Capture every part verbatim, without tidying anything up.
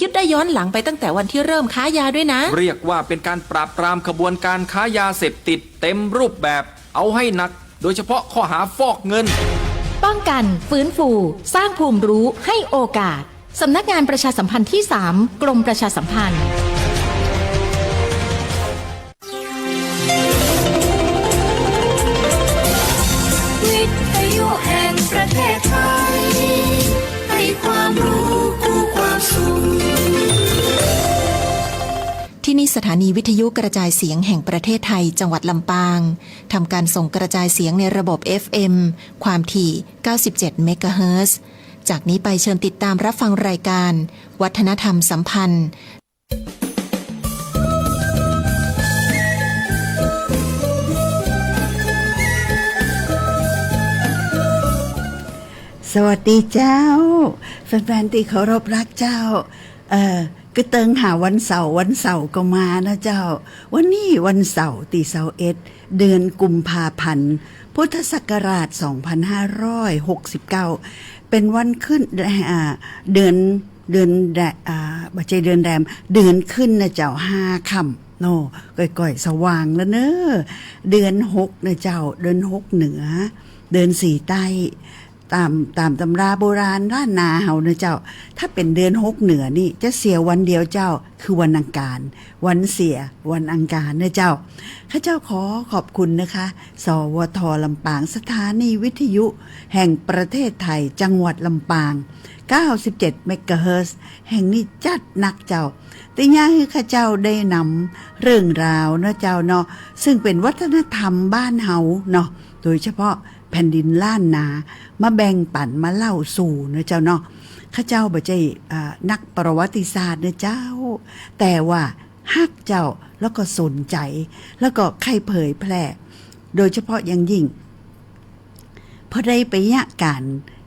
ยึดได้ย้อนหลังไปตั้งแต่วันที่เริ่มค้ายาด้วยนะ เรียกว่าเป็นการปราบปรามขบวนการค้ายาเสพติดเต็มรูปแบบ เอาให้หนัก โดยเฉพาะข้อหาฟอกเงิน ป้องกัน ฟื้นฟู สร้างภูมิรู้ ให้โอกาส สำนักงานประชาสัมพันธ์ที่สาม กรมประชาสัมพันธ์ วิทยุแห่งประเทศไทย ให้ความรู้คู่ความสุข ที่นี่สถานีวิทยุกระจายเสียงแห่งประเทศไทย จังหวัดลำปาง ทำการส่งกระจายเสียงในระบบ เอฟเอ็ม ความถี่ เก้าสิบเจ็ด เมกะเฮิรตซ์ จากนี้ไปเชิญติดตามรับฟังรายการ วัฒนธรรมสัมพันธ์ สวัสดีเจ้า แฟนๆ ตี้เคารพรักเจ้า เอ่อ กึ๊ดเติงหาวันเสาร์ วันเสาร์ก็มานะเจ้า วันนี้วันเสาร์ตี้ซาวเอ็ด เดือนกุมภาพันธ์ พุทธศักราช สองพันห้าร้อยหกสิบเก้า เป๋นวันขึ้น อ่า เดือน เดือนแร- อ่า บ่ใจ้เดือนแรม เดือนขึ้นนะเจ้า ห้าค่ำ เนาะ ก้อยๆ สว่างแล้วเนอะ เดือนหกนะเจ้า เดือนหกเหนือ เดือนสี่ใต้ ต๋าม ต๋ามตำราโบราณล้านนาเฮานะเจ้า ถ้าเป๋นเดือนหกเหนือนี่จะเสียวันเดียวเจ้า คือวันอังคาร วันเสียวันอังคารนะเจ้า ข้าเจ้าขอขอบคุณนะคะ สวท ลำปาง สถานีวิทยุแห่งประเทศไทย จังหวัดลำปาง เก้าสิบเจ็ด เมกะเฮิรตซ์ แห่งนี้จัดหนักเจ้า ตี้เยียะหื้อข้าเจ้าได้นำเรื่องราวเนาะเจ้าเนาะ ซึ่งเป๋นวัฒนธรรมบ้านเฮาเนาะ โดยเฉพาะแผ่นดินล้านนา มาแบ่งปั๋นมาเล่าสู่เนาะเจ้าเนาะ ข้าเจ้าบ่ใจ้ อ่า นักประวัติศาสตร์เนาะเจ้า แต่ว่าฮักเจ้า แล้วก็สนใจ๋ แล้วก็ใค่เผยแพร่ โดยเฉพาะอย่างยิ่ง พอได้ไปเยียะก๋าน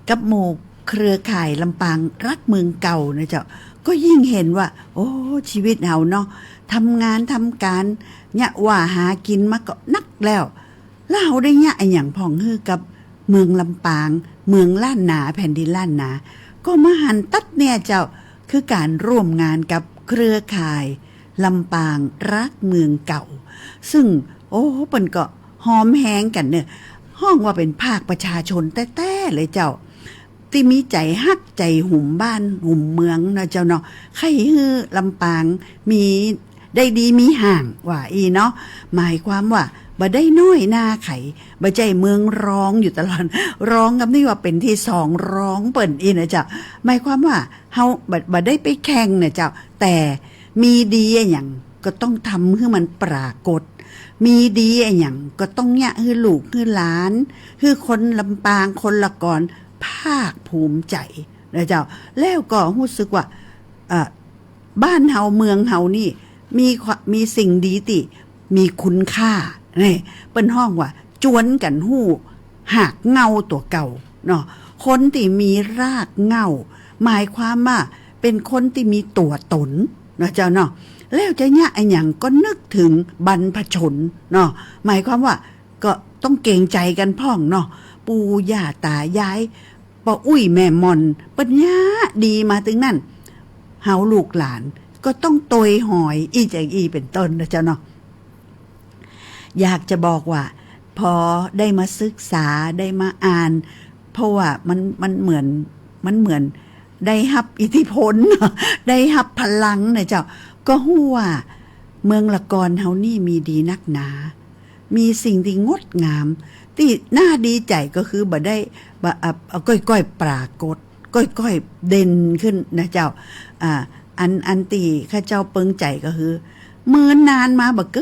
กับหมู่เครือข่ายลำปางรักเมืองเก่าเนาะเจ้า ก็ยิ่งหันว่า โอ้ ชีวิตเฮาเนาะ ทำงานทำก๋าน เยียะว่าหากิ๋นมาก็นักแล้ว แล้วเฮาได้เยียะอะหยังพ่องหื้อกับเมืองลำปาง เมืองล้านนา แผ่นดินล้านนา ก็มาหันตั๊ดเนี่ยเจ้า คือก๋านร่วมงานกับเครือข่ายลำปางรักเมืองเก่า ซึ่ง โอ้ เปิ้นก็หอมแฮงกั๋นเนาะ ฮ้องว่าเป๋นภาคประชาชนแต๊ๆ เลยเจ้า ตี้มีใจ๋ฮักใจ๋หุมบ้านหุมเมืองเนาะเจ้าเนาะ ใค่หื้อลำปางมี ได้ดีมีห่าง ว่าอี้เนาะ หมายความว่าบ่ได้น้อยหน้าใผ บ่ใจ้เมืองรองอยู่ตลอด รองกำนี้ว่าเป๋นตี้สองรองเปิ้นอี้นะเจ้า หมายความว่าเฮาบ่ บ่ได้ไปแข่งนะเจ้า แต่มีดีอะหยังก็ต้องทำหื้อมันปรากฏ มีดีอะหยังก็ต้องเยียะหื้อลูกหื้อหลาน หื้อคนลำปางคนละกอนภาคภูมิใจ๋นะเจ้า แล้วก็ฮู้สึกว่า เอ่อ บ้านเฮาเมืองเฮานี่มีควะ- มีสิ่งดีตี้มีคุณค่า นี่ เปิ้นฮ้องว่าจวนกั๋นฮู้หากเหง้าตั๋วเก่าเนาะ คนตี้มีรากเหง้า หมายความว่าเป๋นคนตี้มีตั๋วต๋นเนาะเจ้าเนาะ แล้วจะเยียะอะหยังก็นึกเถิงบรรพชนเนาะ หมายความว่าก็ต้องเกรงใจ๋กั๋นพ่องเนาะ ปู่ย่าต๋ายาย ป้ออุ๊ยแม่หม่อน เปิ้นเยียะดีมาตึงนั้น เฮาลูกหลานก็ต้องตวยฮอย อี้จะอี้เป๋นต้นนะเจ้าเนาะ อยากจะบอกว่า พอได้มาศึกษา ได้มาอ่าน เพราะว่ามัน มันเหมือน มันเหมือนได้ฮับอิทธิพล ได้ฮับพลังนะเจ้า ก็ฮู้ว่าเมืองละกอนเฮานี่มีดีนักหนา มีสิ่งตี้งดงาม ตี้น่าดีใจ๋ก็คือบ่ได้ บ่ อ่ะ อ่ะ ก้อยๆ ปรากฏ ก้อยๆ เด่นขึ้นนะเจ้า อ่า อัน อันตี้ข้าเจ้าเปิงใจ๋ก็คือ เมินนานมาบ่เก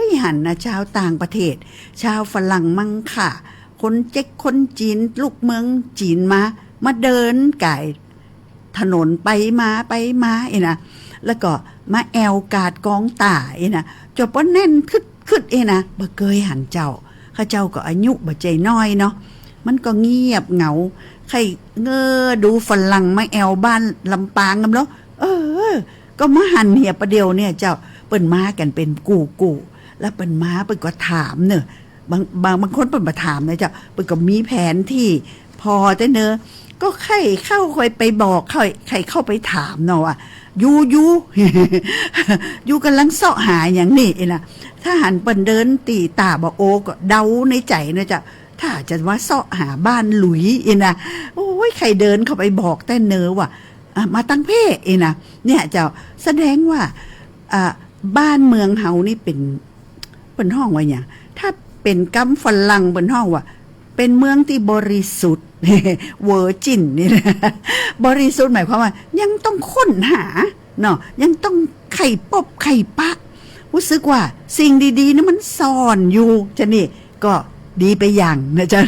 ยหันนะ ชาวต่างประเทศ ชาวฝรั่งมังค่า คนเจ๊กคนจีน ลูกเมืองจีนมา มาเดินก๋าย ถนนไปมาไปมาอี้นะ แล้วก็มาแอ่วกาดกองต้าอี้นะ จนป้อแน่นคึดคึดอี้นะ บ่เกยหันเจ้า ข้าเจ้าก็อายุบ่ใจ้น้อยเนาะ มันก็เงียบเหงา ใค่เงอดูฝรั่งมาแอ่วบ้านลำปางกำเนาะ เออ ก็มาหันเหียประเดี๋ยวเนี่ยเจ้า เปิ้นมากั๋นเป๋นกู้ๆ แล้วเปิ้นมาเปิ้นก็ถามเนาะ บาง บาง บางคนเปิ้นบ่ถามนะเจ้า เปิ้นก็มีแผนตี้ผ่อแต๊เนาะ ก็ใค่เข้าไปบอก ใค่ ใค่เข้าไปถามเนาะว่า อยู่ อยู่ อยู่ก่ำลังเซาะหาหยังนี่ อี้นะ ถ้าหันเปิ้นเดินตี้ต้าบ่าโอก็เดาในใจ๋นะเจ้า ถ้าจะมาเซาะหาบ้านหลุย อี้นะ โอ้ย ใค่เดินเข้าไปบอกแต๊เนอว่า อ่ะ มาตังเพ่ อี้นะ เนี่ยเจ้า แสดงว่า อ่ะ บ้านเมืองเฮานี่เป๋น เปิ้นฮ้องว่าหยัง ถ้าเป๋นกำฝรั่งเปิ้นฮ้องว่า เป๋นเมืองตี้บริสุทธิ์ virgin นี่นะ บริสุทธิ์หมายความว่ายังต้องค้นหาเนาะ ยังต้องใค่ปบใค่ปะ ฮู้สึกว่าสิ่งดีๆ นี่มันซ่อนอยู่ จะนี่ก็ดีไปอย่างนะเจ้า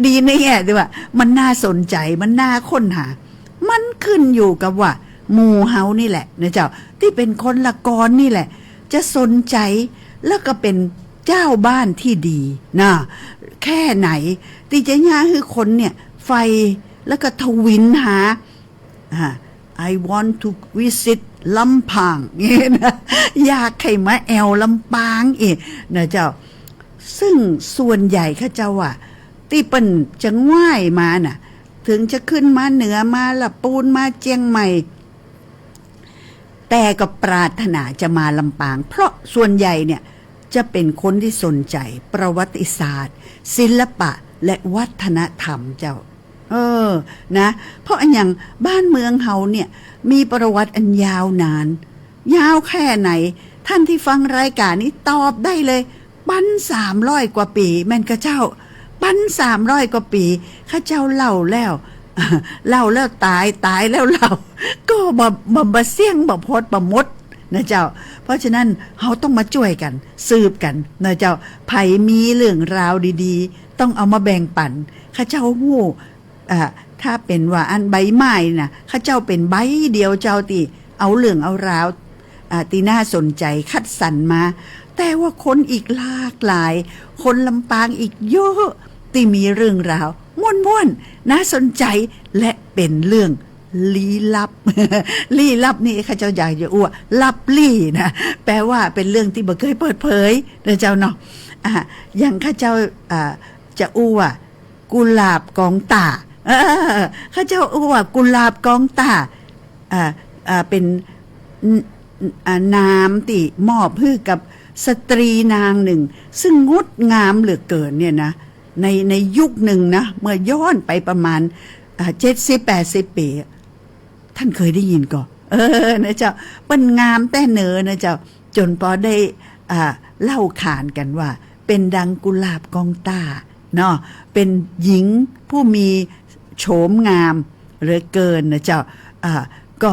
ดีในแง่ตี้ว่ามันน่าสนใจ๋ มันน่าค้นหา มันขึ้นอยู่กับว่าหมู่เฮานี่แหละนะเจ้า ตี้เป๋นคนละกอนนี่แหละ จะสนใจ๋ แล้วก็เป๋นเจ้าบ้านตี้ดีนะ แค่ไหน ตี้จะเยียะหื้อคนเนี่ยใฝ่ แล้วก็ทวินหา อ่า I want to visit ลำปาง เนี่ยนะ อยากใค่มาแอ่วลำปาง อี้นะเจ้า ซึ่งส่วนใหญ่ข้าเจ้าอะ ตี้เปิ้นจะง่ายมาน่ะ เถิงจะขึ้นมาเหนือ มาละปูน มาเจียงใหม่ แต่ก็ปรารถนาจะมาลำปาง เพราะส่วนใหญ่เนี่ยจะเป๋นคนตี้สนใจ๋ประวัติศาสตร์ ศิลปะ และวัฒนธรรมเจ้า เออ นะ เพราะอะหยัง บ้านเมืองเฮาเนี่ยมีประวัติอันยาวนาน ยาวแค่ไหน ท่านตี้ฟังรายก๋านนี้ตอบได้เลย ปันสามร้อยกว่าปี๋ แม่นก่อเจ้า ปันสามร้อยกว่าปี๋ ข้าเจ้าเล่าแล้ว เล่าแล้วต๋าย ต๋ายแล้วเล่า ก็บ่ บ่ บ่เสี้ยง บ่พด บ่หมดนะเจ้า เพราะฉะนั้นเฮาต้องมาจ้วยกั๋น สืบกั๋นนะเจ้า ใผมีเรื่องราวดีๆ ต้องเอามาแบ่งปั๋น ข้าเจ้าฮู้ อ่า ถ้าเป๋นว่าอันใบไม้น่ะ ข้าเจ้าเป๋นใบเดียวเจ้าตี้เอาเรื่องเอาราว อ่า ตี้น่าสนใจ๋คัดสรรมา แต่ว่าคนอีกหลากหลาย คนลำปางอีกเยอะ ตี้มีเรื่องราวม่วนๆ น่าสนใจ๋ และเป๋นเรื่องลี้ลับ ลี้ลับนี่ข้าเจ้าอยากจะอู้ว่าลับลี้นะ แปลว่าเป๋นเรื่องตี้บ่เกยเปิดเผยนะเจ้าเนาะ อ่า อย่างข้าเจ้า อ่า จะอู้ว่า กุหลาบกองต้า เออ ข้าเจ้าอู้ว่ากุหลาบกองต้า อ่า อ่า เป๋น อ่า นามตี้มอบหื้อกับสตรีนางนึ่ง ซึ่งงดงามเหลือเกินเนี่ยนะ ใน ในยุคนึ่งนะ เมื่อย้อนไปประมาณ อ่า เจ็ดสิบแปดสิบปี๋ ต้านเกยได้ยินก่อ เออ นะเจ้า เปิ้นงามแต๊เนอนะเจ้า จ๋นปอได้ อ่า เล่าขานกั๋นว่า เป๋นดังกุหลาบกองต้า เนาะ เป๋นหญิงผู้มีโฉมงามเหลือเกินนะเจ้า อ่า ก็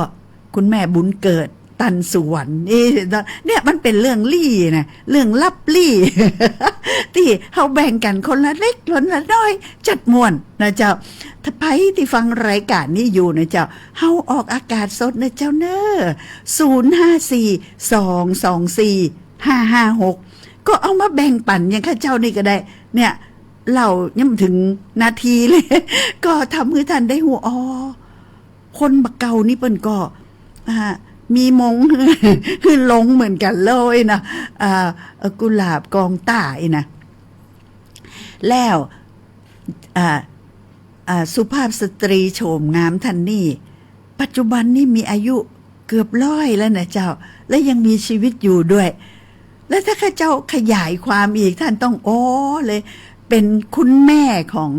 คุณแม่บุญเกิด ตันสุวรรณ นี่เนาะ เนี่ยมันเป๋นเรื่องลี้นะ เรื่องลับลี้ ตี้เฮาแบ่งกั๋นคนละเล็กคนละน้อย จัดม่วนนะเจ้า ถ้าใผตี้ฟังรายก๋านนี้อยู่นะเจ้า เฮาออกอากาศสดนะเจ้าเน่อ ศูนย์ห้าสี่ สองสองสี่ ห้าห้าหก ก็เอามาแบ่งปั๋นอย่างข้าเจ้านี่ก็ได้ เนี่ย เล่ายังบ่เถิงนาทีเลย ก็ทำหื้อต้านได้ฮู้ อ๋อ คนบ่าเก่านี่เปิ้นก็ อ่า มีมง หื้อลงเหมือนกั๋นเลยนะ อ่า เอ่อ กุหลาบกองต้าอี้นะ แล้ว อ่า อ่า สุภาพสตรีโฉมงามต้านนี้ ปัจจุบันนี้มีอายุเกือบร้อยแล้วนะเจ้า และยังมีชีวิตอยู่ด้วย แล้วถ้าข้าเจ้าขยายความอีก ต้านต้อง โอ้ เลย เป๋นคุณแม่ของ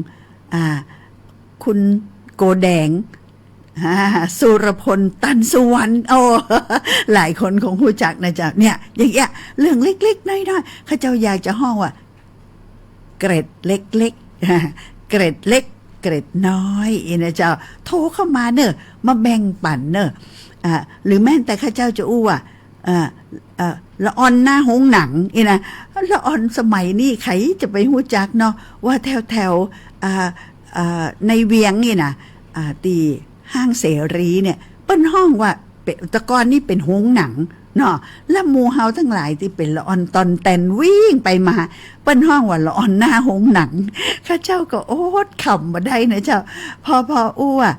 อ่า คุณโกแดง อ่า สุรพล ตันสุวรรณ โอ้ หลายคนคงฮู้จักนะเจ้า เนี่ย อย่างเงี้ย เรื่องเล็กๆ น้อยๆ ข้าเจ้าอยากจะฮ้องว่า เกร็ดเล็กๆ เกร็ดเล็ก เกร็ดน้อย อี้นะเจ้า โทรเข้ามาเน่อ มาแบ่งปั๋นเน่อ อ่า หรือแม้แต่ข้าเจ้าจะอู้ว่า อ่า อ่า ละอ่อนหน้าโฮงหนัง อี้นะ ละอ่อนสมัยนี้ใผจะไปฮู้จักเนาะ ว่าแถวๆ อ่า อ่า ในเวียงนี่นะ อ่า ตี้ห้างเสรีเนี่ย เปิ้นฮ้องว่าเป๋น แต่ก่อนนี่เป๋นโฮงหนังเนาะ แล้วหมู่เฮาตังหลายตี้เป๋นละอ่อนต่อนแตนวิ่งไปมา เปิ้นฮ้องว่าละอ่อนหน้าโฮงหนัง ข้าเจ้าก็อดขำบ่ได้นะเจ้า พอ พออู้ว่า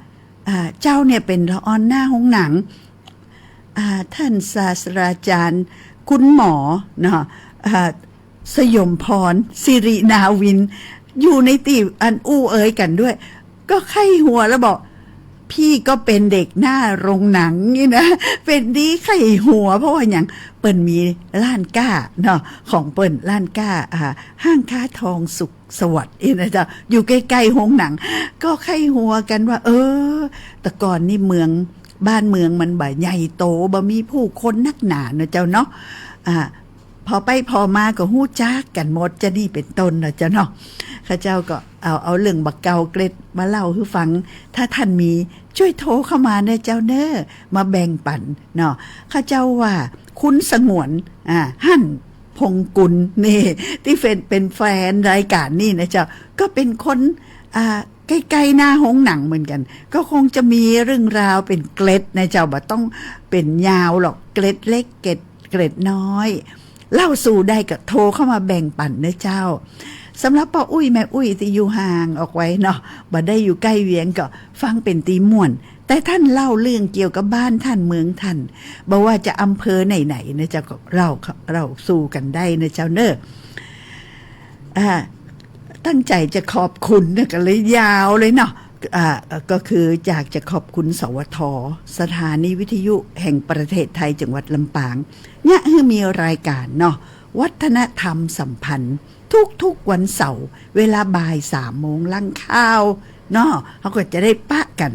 อ่า เจ้าเนี่ยเป๋นละอ่อนหน้าโฮงหนัง อ่า ต้านศาสตราจารย์ คุณหมอ เนาะ อ่า สยมพร สิรินาวิน อยู่ในตี้อันอู้เอ๋ยกั๋นด้วย ก็ใค่หัวแล้วบอก ปี้ก็เป๋นเด็กหน้าโฮงหนังนี่นะ เป๋นตี้ใค่หัว เพราะว่าหยัง เปิ้นมีร้านก๊าเนาะ ของเปิ้นร้านก๊า อ่า ห้างค้าทองสุขสวัสดิ์นี่นะเจ้า อยู่ใก้ๆ โฮงหนัง ก็ใค่หัวกั๋นว่า เออ แต่ก่อนนี่เมือง บ้านเมืองมันบ่ใหญ่โต บ่มีผู้คนนักหนาเนาะเจ้าเนาะ อ่า ผ่อไปผ่อมาก็ฮู้จักกั๋นหมด จะอี้เป๋นต้นเนาะเจ้าเนาะ ข้าเจ้าก็เอา เอาเรื่องบ่าเก่าเกล็ดมาเล่าหื้อฟัง ถ้าต้านมี จ้วยโทรเข้ามาเน่อเจ้าเน่อ มาแบ่งปั๋นเนาะ ข้าเจ้าว่า คุณสงวน อ่า หั่น พงษ์กุล นี่ ตี้เป๋น เป๋นแฟนรายก๋านนี่นะเจ้า ก็เป๋นคน อ่า ใก้ๆ หน้าโฮงหนังเหมือนกั๋น ก็คงจะมีเรื่องราวเป๋นเกล็ดนะเจ้า บ่ต้องเป๋นยาวหรอก เกล็ดเล็กเกล็ด เกล็ดน้อย เล่าสู่ได้ก็โทรเข้ามาแบ่งปั๋นเน่อเจ้า สำหรับป้ออุ๊ยแม่อุ๊ยตี้อยู่ห่างออกไปเนาะ บ่ได้อยู่ใก้เวียงก็ฟังเป๋นตี้ม่วน แต่ต้านเล่าเรื่องเกี่ยวกับบ้านต้านเมืองต้าน บ่ว่าจะอำเภอไหนๆ นะเจ้า ก็เล่า เล่าสู่กั๋นได้เน่อเจ้าเน่อ อ่า ตั้งใจ๋จะขอบคุณนะ ก็เลยยาวเลยเนาะ อ่า ก็คืออยากจะขอบคุณ สวท สถานีวิทยุแห่งประเทศไทยจังหวัดลำปาง เยียะหื้อมีรายก๋านเนาะ วัฒนธรรมสัมพันธ์ ทุกๆ วันเสาร์ เวลาบ่ายสามโมง หลังข่าวเนาะ เฮาก็จะได้ปะกั๋น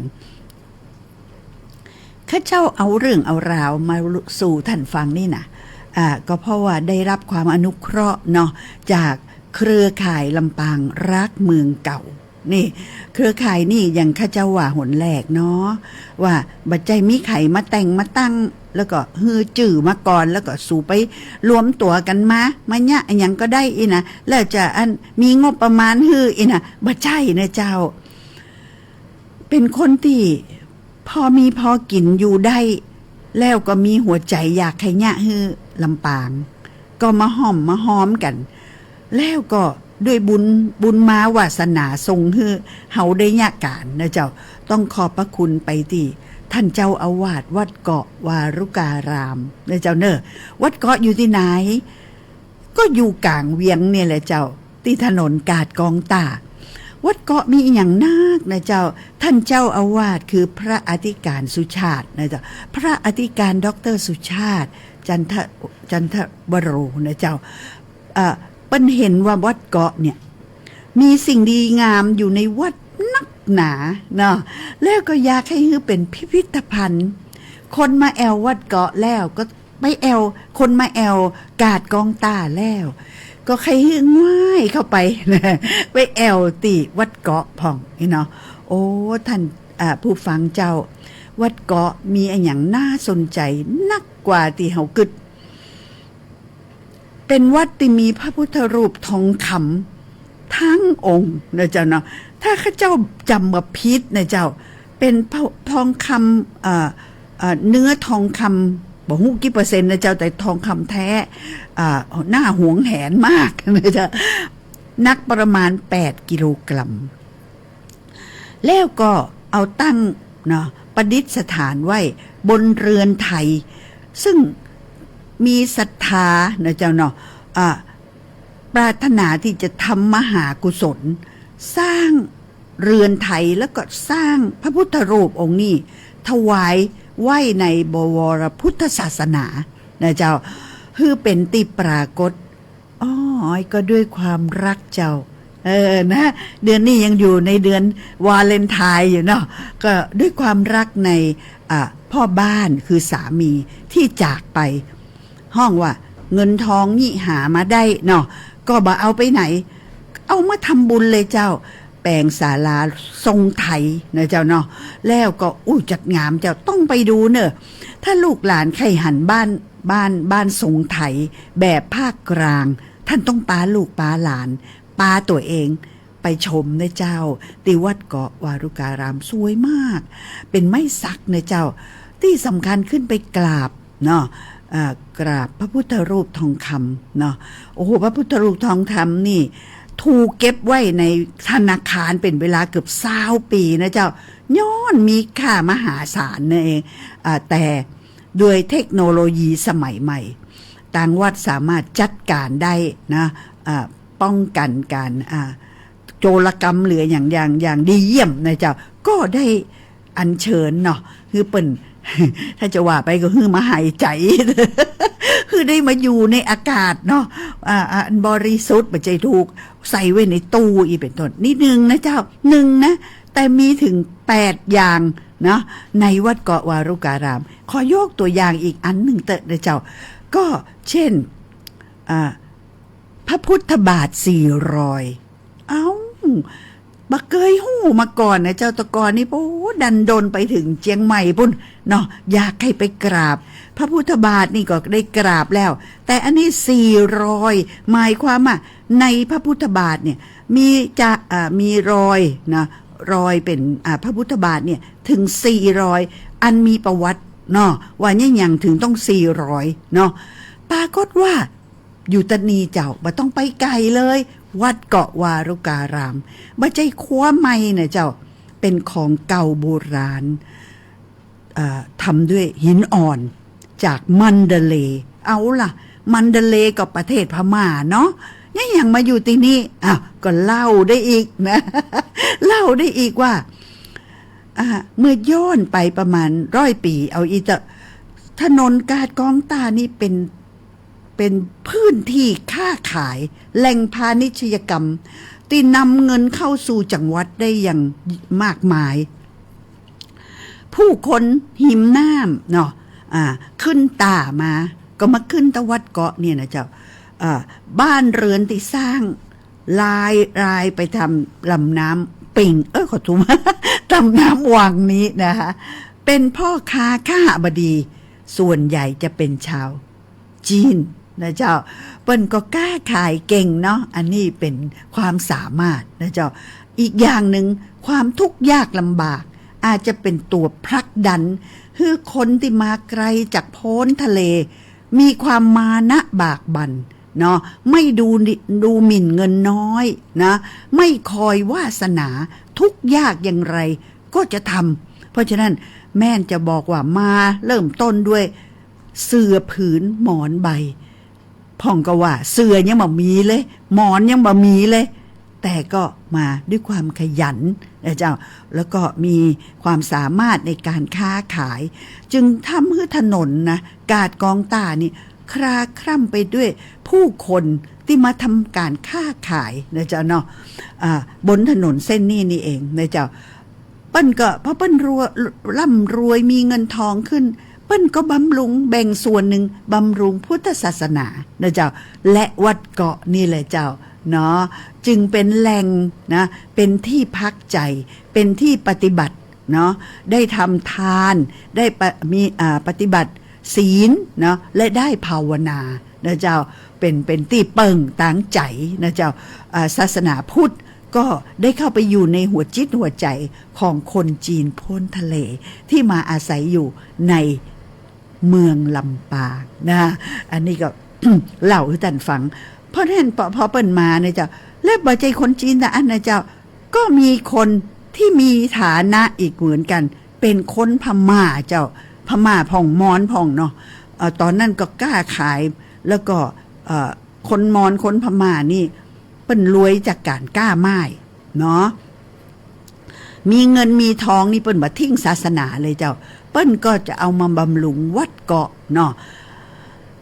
ข้าเจ้าเอาเรื่องเอาราวมาสู่ต้านฟังนี่นะ อ่า ก็เพราะว่าได้รับความอนุเคราะห์เนาะ จากเครือข่ายลำปางรักเมืองเก่า นี่ เครือข่ายนี่อย่างข้าเจ้าว่าหนแรกเนาะ ว่าบ่ใจ้มีใผมาแต่งมาตั้ง แล้วก็หื้อจื้อมาก่อน แล้วก็สู่ไปรวมตั๋วกั๋นมา มาเยียะอะหยังก็ได้อี้นะ แล้วจะอันมีงบประมาณหื้ออี้นะ บ่ใจ้เน่อเจ้า เป๋นคนตี้พอมีพอกิ๋นอยู่ได้ แล้วก็มีหัวใจ๋อยากใค่เยียะหื้อลำปาง ก็มาฮ่อมมาฮอมกั๋น แล้วก็ด้วยบุญ บุญมาวาสนาส่งหื้อเฮาได้เยียะก๋านเน่อเจ้า ต้องขอบพระคุณไปตี้ต้านเจ้าอาวาสวัดเกาะวารุการามเน่อเจ้าเน่อ วัดเกาะอยู่ตี้ไหน ก็อยู่ก๋างเวียงเนี่ยแหละเจ้า ตี้ถนนกาดกองต้า วัดเกาะมีอะหยังนักนะเจ้า ต้านเจ้าอาวาสคือพระอธิการสุชาตินะเจ้า พระอธิการด็อกเตอร์สุชาติ จันทะ จันทวโรนะเจ้า เอ่อ เปิ้นหันว่าวัดเกาะเนี่ย มีสิ่งดีงามอยู่ในวัดนักหนาเนาะ แล้วก็อยากใค่หื้อเป๋นพิพิธภัณฑ์ คนมาแอ่ววัดเกาะแล้วก็ ไปแอ่ว คนมาแอ่วกาดกองต้าแล้ว ก็ใค่หื้อง่ายเข้าไปนะ ไปแอ่วตี้วัดเกาะพ่องนี่เนาะ โอ้ ต้าน อ่า ผู้ฟังเจ้า วัดเกาะมีอะหยังน่าสนใจ๋นักกว่าตี้เฮากึ๊ด เป๋นวัดตี้มีพระพุทธรูปทองคำ ตึงองค์นะเจ้าเนาะ ถ้าข้าเจ้าจ๋ำบ่ผิดนะเจ้า เป๋นพระ ทองคำ เอ่อ เอ่อ เนื้อทองคำ บ่ฮู้กี่เปอร์เซ็นต์นะเจ้า แต่ทองคำแท้ อ่า น่าหวงแหนมากนะเจ้า หนักประมาณแปดกิโลกรัม แล้วก็เอาตั้งเนาะ ประดิษฐานไว้บนเรือนไทย ซึ่งมีศรัทธานะเจ้าเนาะ อ่า ปรารถนาตี้จะทำมหากุศล สร้างเรือนไทย แล้วก็สร้างพระพุทธรูปองค์นี้ ถวายไว้ในบวรพุทธศาสนานะเจ้า หื้อเป๋นตี้ปรากฏ อ้อย ก็ด้วยความฮักเจ้า เออ นะ เดือนนี้ยังอยู่ในเดือนวาเลนไทน์อยู่เนาะ ก็ด้วยความฮักใน อ่ะ พ่อบ้านคือสามีตี้จากไป ฮ้องว่าเงินทองนี้หามาได้เนาะ ก็บ่เอาไปไหน เอามาทำบุญเลยเจ้า แป๋งศาลาทรงไทยนะเจ้าเนาะ แล้วก็อู้จัดงามเจ้า ต้องไปดูเน่อ ถ้าลูกหลานใค่หันบ้าน บ้าน บ้านทรงไทยแบบภาคกลาง ต้านต้องปาลูกปาหลาน ปาตั๋วเองไปชมนะเจ้า ตี้วัดเกาะวารุการามสวยมาก เป๋นไม้สักนะเจ้า ตี้สำคัญขึ้นไปกราบเนาะ อ่า กราบพระพุทธรูปทองคำเนาะ โอ้โห พระพุทธรูปทองคำนี่ ถูกเก็บไว้ในธนาคารเป๋นเวลาเกือบซาวปี๋นะเจ้า ย้อนมีค่ามหาศาลนั่นเอง อ่า แต่ด้วยเทคโนโลยีสมัยใหม่ ตางวัดสามารถจัดก๋านได้นะ อ่า ป้องกั๋นก๋าน อ่า โจรกรรมหรืออะหยัง อย่าง อย่างดีเยี่ยมนะเจ้า ก็ได้ อัญเชิญเนาะ หื้อเปิ้น ถ้าจะว่าไปก็หื้อมาหายใจ๋ หื้อได้มาอยู่ในอากาศเนาะ อ่า อ่า อันบริสุทธิ์ บ่ใจ้ถูกใส่ไว้ในตู้อี้เป๋นต้น นี่นึ่งนะเจ้า นึ่งนะ แต่มีเถิงแปดอย่างเนาะ ในวัดเกาะวารุการาม ขอยกตั๋วอย่างอีกอันนึ่งเต๊อะนะเจ้า ก็เช่น อ่า พระพุทธบาทสี่รอย เอ้า บ่เกยฮู้มาก่อนนะเจ้า แต่ก่อนนี่ โอ้ ดันด้นไปเถิงเจียงใหม่ปู๊นเนาะ อยากใค่ไปกราบ พระพุทธบาทนี่ก็ได้กราบแล้ว แต่อันนี้สี่รอย หมายความว่าในพระพุทธบาทเนี่ย มีจะ อ่า มีรอยนะ รอยเป๋น อ่า พระพุทธบาทเนี่ย เถิงสี่รอย อันมีประวัติเนาะ ว่าเนี่ยหยังเถิงต้องสี่รอยเนาะ ปรากฏว่า อยู่ตะนีเจ้า บ่ต้องไปไก๋เลย วัดเกาะวารุการาม บ่ใจ้ครัวใหม่นะเจ้า เป๋นของเก่าโบราณ เอ่อ ทำด้วยหินอ่อน จากมันดาเลย์ เอาล่ะ มันดาเลย์ก็ประเทศพม่าเนาะ เนี่ยหยังมาอยู่ตี้นี่ อ้าว ก็เล่าได้อีกนะ เล่าได้อีกว่า อ่า เมื่อย้อนไปประมาณร้อยปี๋ เอาอี้เต๊อะ ถนนกาดกองต้านี่เป๋น เป๋นพื้นตี้ค้าขาย แหล่งพาณิชยกรรม ตี้นำเงินเข้าสู่จังหวัดได้อย่างมากมาย ผู้คนฮิมน้ำเนาะ อ่า ขึ้นต้ามา ก็มาขึ้นตะวัดเกาะเนี่ยนะเจ้า อ่า บ้านเรือนตี้สร้างลาย ลายไปต๋ามลำน้ำปิง เออ ขอโทษ ลำน้ำวังนี้นะคะ เป๋นพ่อค้าคหบดี ส่วนใหญ่จะเป๋นชาวจีนนะเจ้า เปิ้นก็ค้าขายเก่งเนาะ อันนี้เป๋นความสามารถนะเจ้า อีกอย่างนึ่ง ความทุกข์ยากลำบาก อาจจะเป๋นตั๋วผลักดัน หื้อคนตี้มาไก๋จากโพ้นทะเล มีความมานะบากบั่นเนาะ ไม่ดูนิ ดูหมิ่นเงินน้อยนะ ไม่คอยวาสนา ทุกข์ยากอย่างไรก็จะทำ เพราะฉะนั้นแม่นจะบอกว่ามาเริ่มต้นด้วยเสื่อผืนหมอนใบ พ่องก็ว่าเสื่อยังบ่มีเลย หมอนยังบ่มีเลย แต่ก็มาด้วยความขยันนะเจ้า แล้วก็มีความสามารถในการค้าขาย จึงทำหื้อถนนนะ กาดกองต้านี่ คลาคล่ำไปด้วยผู้คนตี้มาทำก๋านค้าขายนะเจ้าเนาะ อ่า บนถนนเส้นนี้นี่เองนะเจ้า เปิ้นก็ พอเปิ้นรวย ร่ำรวยมีเงินทองขึ้น เปิ้นก็บำรุง แบ่งส่วนนึ่งบำรุงพุทธศาสนานะเจ้า และวัดเกาะนี่แหละเจ้าเนาะ จึงเป๋นแหล่งนะ เป๋นตี้พักใจ๋ เป๋นตี้ปฏิบัติเนาะ ได้ทำทาน ได้ปะ มี อ่า ปฏิบัติศีลเนาะ และได้ภาวนานะเจ้า เป๋น เป๋นตี้เปิ่งตางใจ๋นะเจ้า อ่า ศาสนาพุทธก็ได้เข้าไปอยู่ในหัวจิตหัวใจ๋ของคนจีนโพ้นทะเล ตี้มาอาศัยอยู่ในเมืองลำปางนะ อันนี้ก็ เล่าหื้อต้านฟัง เพราะฉะนั้น พอ พอเปิ้นมาเนี่ยเจ้า และบ่ใจ้คนจีนเต้าอั้นนะเจ้า ก็มีคนตี้มีฐานะอีกเหมือนกั๋น เป๋นคนพม่าเจ้า พม่าพ่องมอญพ่องเนาะ เอ่อ ต๋อนนั้นก็ค้าขาย แล้วก็ เอ่อ คนมอญคนพม่านี่ เปิ้นรวยจากก๋านก๊าไม้เนาะ มีเงินมีทองนี่เปิ้นบ่ทิ้งศาสนาเลยเจ้า เปิ้นก็จะเอามาบำรุงวัดเกาะเนาะ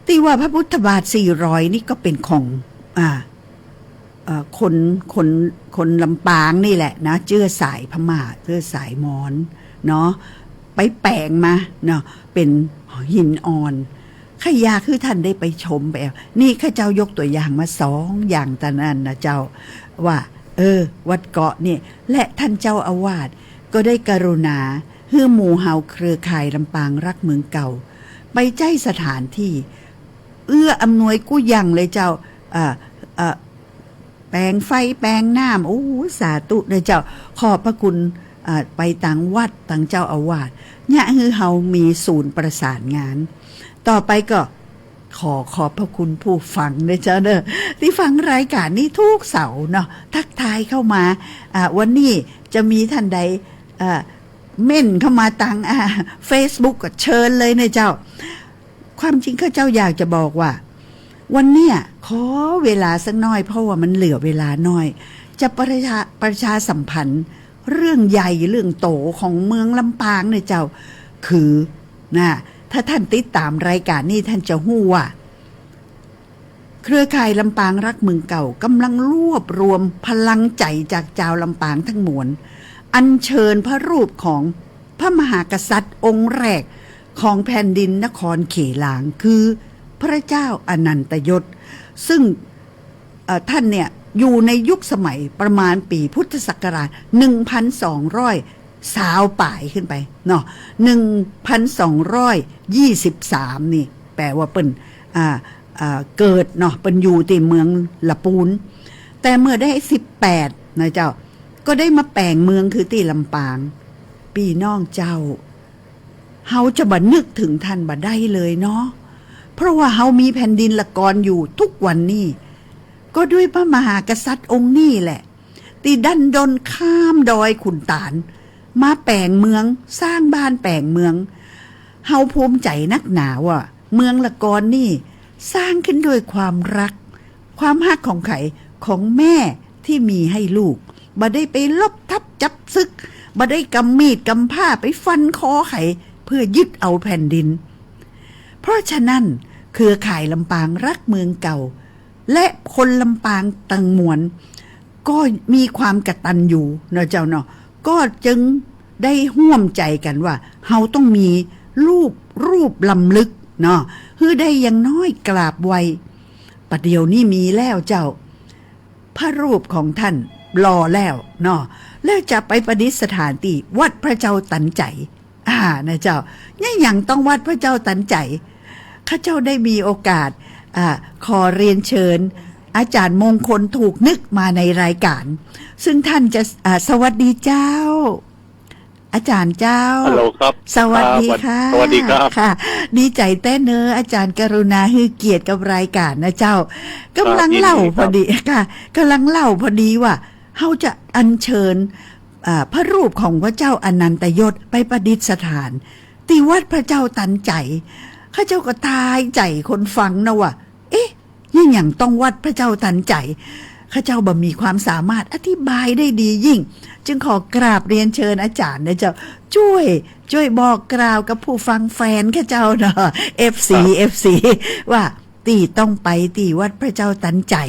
ตี้ว่าพระพุทธบาทสี่รอยนี่ก็เป๋นของ อ่า เอ่อ คน คน คนลำปางนี่แหละนะ เจื้อสายพม่า เจื้อสายมอญเนาะ ไปแป๋งมาเนาะ เป๋นหินอ่อน ข้าอยากหื้อต้านได้ไปชมไปเอา นี่ข้าเจ้ายกตั๋วอย่างมาสองอย่างเต้านั้นนะเจ้า ว่า เออ วัดเกาะนี่ และต้านเจ้าอาวาสก็ได้กรุณาหื้อหมู่เฮาเครือข่ายลำปางฮักเมืองเก่า ไปใจ๊สถานตี้ เอื้ออำนวยกู้อย่างเลยเจ้า เอ่อ เอ่อ แป๋งไฟแป๋งน้ำ โอ้ สาธุเน่อเจ้า ขอบพระคุณ อ่า ไปตางวัดตางเจ้าอาวาส เยียะหื้อเฮามีศูนย์ประสานงาน ต่อไปก็ขอขอบพระคุณผู้ฟังเน่อเจ้าเน่อ ตี้ฟังรายก๋านนี้ทุกเสาร์เนาะ ทักทายเข้ามา อ่า วันนี้จะมีต้านใด อ่า เม้นเข้ามาตาง อ่า เฟซบุ๊ก ก็เชิญเลยเน่อเจ้า ความจริงข้าเจ้าอยากจะบอกว่า วันเนี้ยขอเวลาสักน้อย เพราะว่ามันเหลือเวลาน้อย จะประชา ประชาสัมพันธ์ เรื่องใหญ่เรื่องโตของเมืองลำปางเนี่ยเจ้า คือ นะ ถ้าท่านติดต๋ามรายก๋านนี้ท่านจะฮู้ว่า เครือข่ายลำปางฮักเมืองเก่าก่ำลังรวบรวมพลังใจ๋จากจาวลำปางตังมวล อัญเชิญพระรูปของพระมหากษัตริย์องค์แรกของแผ่นดินนครเขลาง คือพระเจ้าอนันตยศ ซึ่ง เอ่อ ท่านเนี่ยอยู่ในยุคสมัยประมาณปี๋พุทธศักราชหนึ่งพันสองร้อยซาวป๋ายขึ้นไปเนาะ หนึ่งพันสองร้อยยี่สิบสามนี่ แป๋ว่าเปิ้น อ่า อ่า เกิดเนาะ เปิ้นอยู่ตี้เมืองละปูน แต่เมื่อได้สิบแปดนะเจ้า ก็ได้มาแป๋งเมืองคือตี้ลำปาง ปี้น้องเจ้า เฮาจะบ่นึกเถิงท่านบ่ได้เลยเนาะ เพราะว่าเฮามีแผ่นดินละกอนอยู่ทุกวันนี้ ก็ด้วยพระมหากษัตริย์องค์นี้แหละ ตี้ดั้นด้นข้ามดอยขุนตาล มาแป๋งเมือง สร้างบ้านแป๋งเมือง เฮาภูมิใจ๋นักหนาว่า เมืองละกอนนี่สร้างขึ้นด้วยความฮัก ความฮักของใผ ของแม่ตี้มีหื้อลูก บ่ได้ไปรบทัพจับศึก บ่ได้กำมีดกำผ้าไปฟันคอใผ เพื่อยึดเอาแผ่นดิน เพราะฉะนั้น เครือข่ายลำปางฮักเมืองเก่า และคนลำปางตังมวล ก็มีความกตัญญูเนาะเจ้าเนาะ ก็จึงได้ฮ่วมใจ๋กั๋นว่า เฮาต้องมีรูป รูปรำลึกเนาะ หื้อได้อย่างน้อยกราบไหว้ ปะเดี๋ยวนี้มีแล้วเจ้า พระรูปของท่านหล่อแล้วเนาะ แล้วจะไปประดิษฐานตี้วัดพระเจ้าตันใจ๋ อ่า นะเจ้า เนี่ยหยังต้องวัดพระเจ้าตันใจ๋ ข้าเจ้าได้มีโอกาส อ่า ขอเรียนเชิญอาจ๋ารย์มงคลถูกนึกมาในรายก๋าน ซึ่งท่านจะ อ่า สวัสดีเจ้า อาจ๋ารย์เจ้า ฮัลโหลครับ สวัสดี ครับ ค่ะ สวัสดีครับ ค่ะ ดีใจ๋แต๊เนอะ อาจ๋ารย์กรุณาหื้อเกียรติกับรายก๋านนะเจ้า ครับ ก๋ำลังเล่า ยินดีครับ พอดี ค่ะ ก๋ำลังเล่าพอดีว่า เฮาจะอัญเชิญ อ่า พระรูปของพระเจ้าอนันตยศไปประดิษฐาน ตี้วัดพระเจ้าตันใจ๋ ข้าเจ้าก็ต๋ายใจ๋คนฟังนะว่า เอ๊ะ เนี่ยหยังต้องวัดพระเจ้าตันใจ๋ ข้าเจ้าบ่มีความสามารถอธิบายได้ดียิ่ง จึงขอกราบเรียนเชิญอาจ๋ารย์นะเจ้า จ้วย จ้วยบอกกล่าวกับผู้ฟังแฟนข้าเจ้าเนาะ เอฟซี ครับ เอฟซี ว่าตี้ต้องไปตี้วัดพระเจ้าตันใจ๋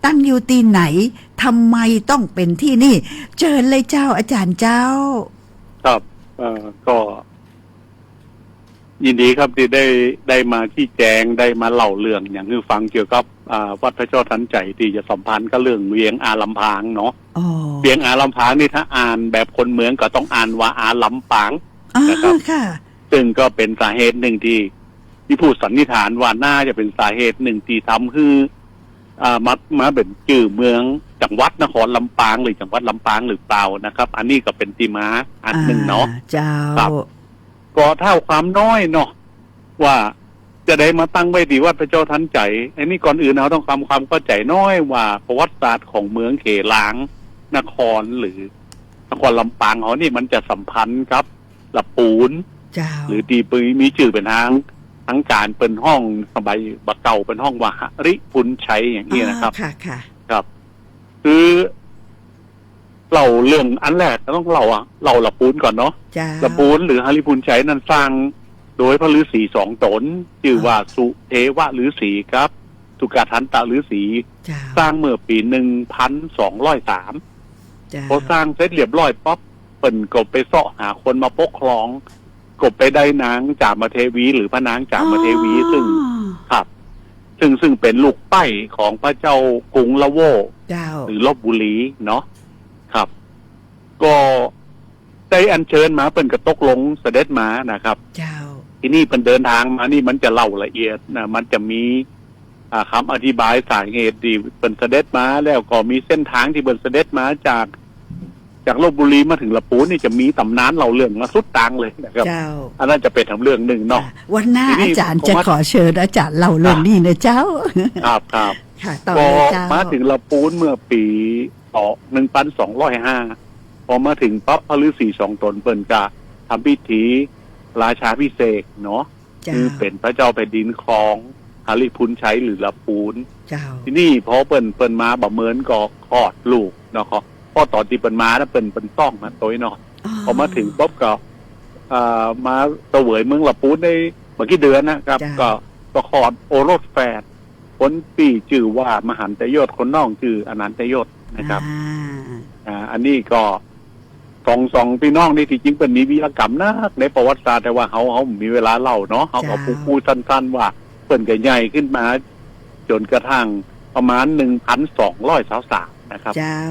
ตั้งอยู่ตี้ไหน ทำไมต้องเป๋นตี้นี่ เจิญเลยเจ้า อาจ๋ารย์เจ้า ครับ เอ่อ ก็ ยินดีครับตี้ได้ ได้มาชี้แจ๋ง ได้มาเล่าเรื่องหยังหื้อฟังเกี่ยวกับ อ่า วัดพระเจ้าตันใจ๋ตี้จะสัมพันธ์กับเรื่องเวียงอาลำพางเนาะ อ๋อ เวียงอาลำพางนี่ถ้าอ่านแบบคนเมืองก็ต้องอ่านว่าอาลำปาง อ่า นะครับ ค่ะ ซึ่งก็เป๋นสาเหตุนึ่งตี้ ตี้ผู้สันนิษฐานว่าน่าจะเป๋นสาเหตุนึ่งตี้ทำหื้อ อ่า มา มาเป๋นจื้อเมืองจังหวัดนครลำปางหรือจังหวัดลำปางหรือเปล่านะครับ อันนี้ก็เป๋นตี้มาอันนึ่งเนาะ อ่า เจ้า ครับ ก็เท้าความน้อยเนาะ ว่าจะได้มาตั้งไว้ตี้วัดพระเจ้าตันใจ๋ อันนี้ก่อนอื่นเฮาต้องทำความเข้าใจ๋น้อยว่าประวัติศาสตร์ของเมืองเขลางนครหรือนครลำปางเฮานี่มันจะสัมพันธ์กับละปูน เจ้า หรือตี้มีจื้อเป๋นทาง ทางก๋านเปิ้นฮ้องสมัยบ่าเก่าเปิ้นฮ้องว่าหริภุญชัยอย่างนี้นะครับ อ่า ค่ะ ค่ะ ครับ คือ เล่าเรื่องอันแรกก็ต้องเล่าอะ เล่าละปูนก่อนเนาะ เจ้า ละปูนหรือหริภุญชัยนั้นสร้างโดยพระฤๅษีสองต๋น จื้อว่า อ๋อ สุเทวะฤๅษีกับสุกะทันตะฤๅษี เจ้า สร้างเมื่อปี๋หนึ่งพันสองร้อยสาม เจ้า พอสร้างเสร็จเรียบร้อยปั๊บ เปิ้นก็ไปเซาะหาคนมาปกครอง ก็ไปได้นางจามเทวีหรือพระนางจามเทวี อ๋อ ซึ่ง ครับ ซึ่ง ซึ่งเป๋นลูกใป๊ของพระเจ้ากรุงละโว้ เจ้า หรือลพบุรีเนาะ ครับ ก็ได้อัญเชิญมา เปิ้นก็ตกลงเสด็จมานะครับ เจ้า ทีนี้เปิ้นเดินทางมานี่มันจะเล่าละเอียดนะ มันจะมี อ่า คำอธิบายสาเหตุตี้เปิ้นเสด็จมา แล้วก็มีเส้นทางตี้เปิ้นเสด็จมาจาก จากลพบุรีมาถึงละปูนนี่จะมีต๋ำนานเล่าเรื่องมาสุดตางเลยนะครับ เจ้า อันนั้นจะเป๋นทางเรื่องนึ่งเนาะ ค่ะ วันหน้า ทีนี้ อาจ๋ารย์จะขอเชิญอาจ๋ารย์เล่าเรื่องนี้นะเจ้า ครับ ครับ ค่ะ ต่อเลยเจ้า ก็มาถึงละปูนเมื่อปี๋ ต่อ หนึ่งพันสองร้อยห้า พอมาถึงปั๊บพระฤๅษีสองต๋นเปิ้นก็ทำพิธีราชาภิเษกเนาะ เจ้า คือเป๋นพระเจ้าแผ่นดินครองหริภุญชัยหรือละปูน เจ้า ทีนี้พอเปิ้น เปิ้นมาบ่าเมินก็คลอดลูกเนาะ ก็ เพราะต๋อนตี้เปิ้นมานะ เปิ้น เปิ้นต้องนะ โตยเนาะ อ๋อ พอมาเถิงปุ๊บก็ เอ่อ มาเสวยเมืองละปูนได้บ่กี่เดือนนะครับ เจ้า ก็ ก็คลอดโอรสแฝด คนปี้จื้อว่ามหันตยศ คนน้องจื้ออนันตยศนะครับ อ่า อ่า อันนี้ก็ สอง สองปี้น้องนี่ตี้จริงเปิ้นมีวีรกรรมนักในประวัติศาสตร์ แต่ว่าเฮา เฮาบ่มีเวลาเล่าเนาะ เฮาก็ เจ้า ปู้ๆ สั้นๆ ว่าเปิ้นก็ใหญ่ขึ้นมาจ๋นกระทั่งประมาณ หนึ่งพันสองร้อยซาวสาม นะครับ เจ้า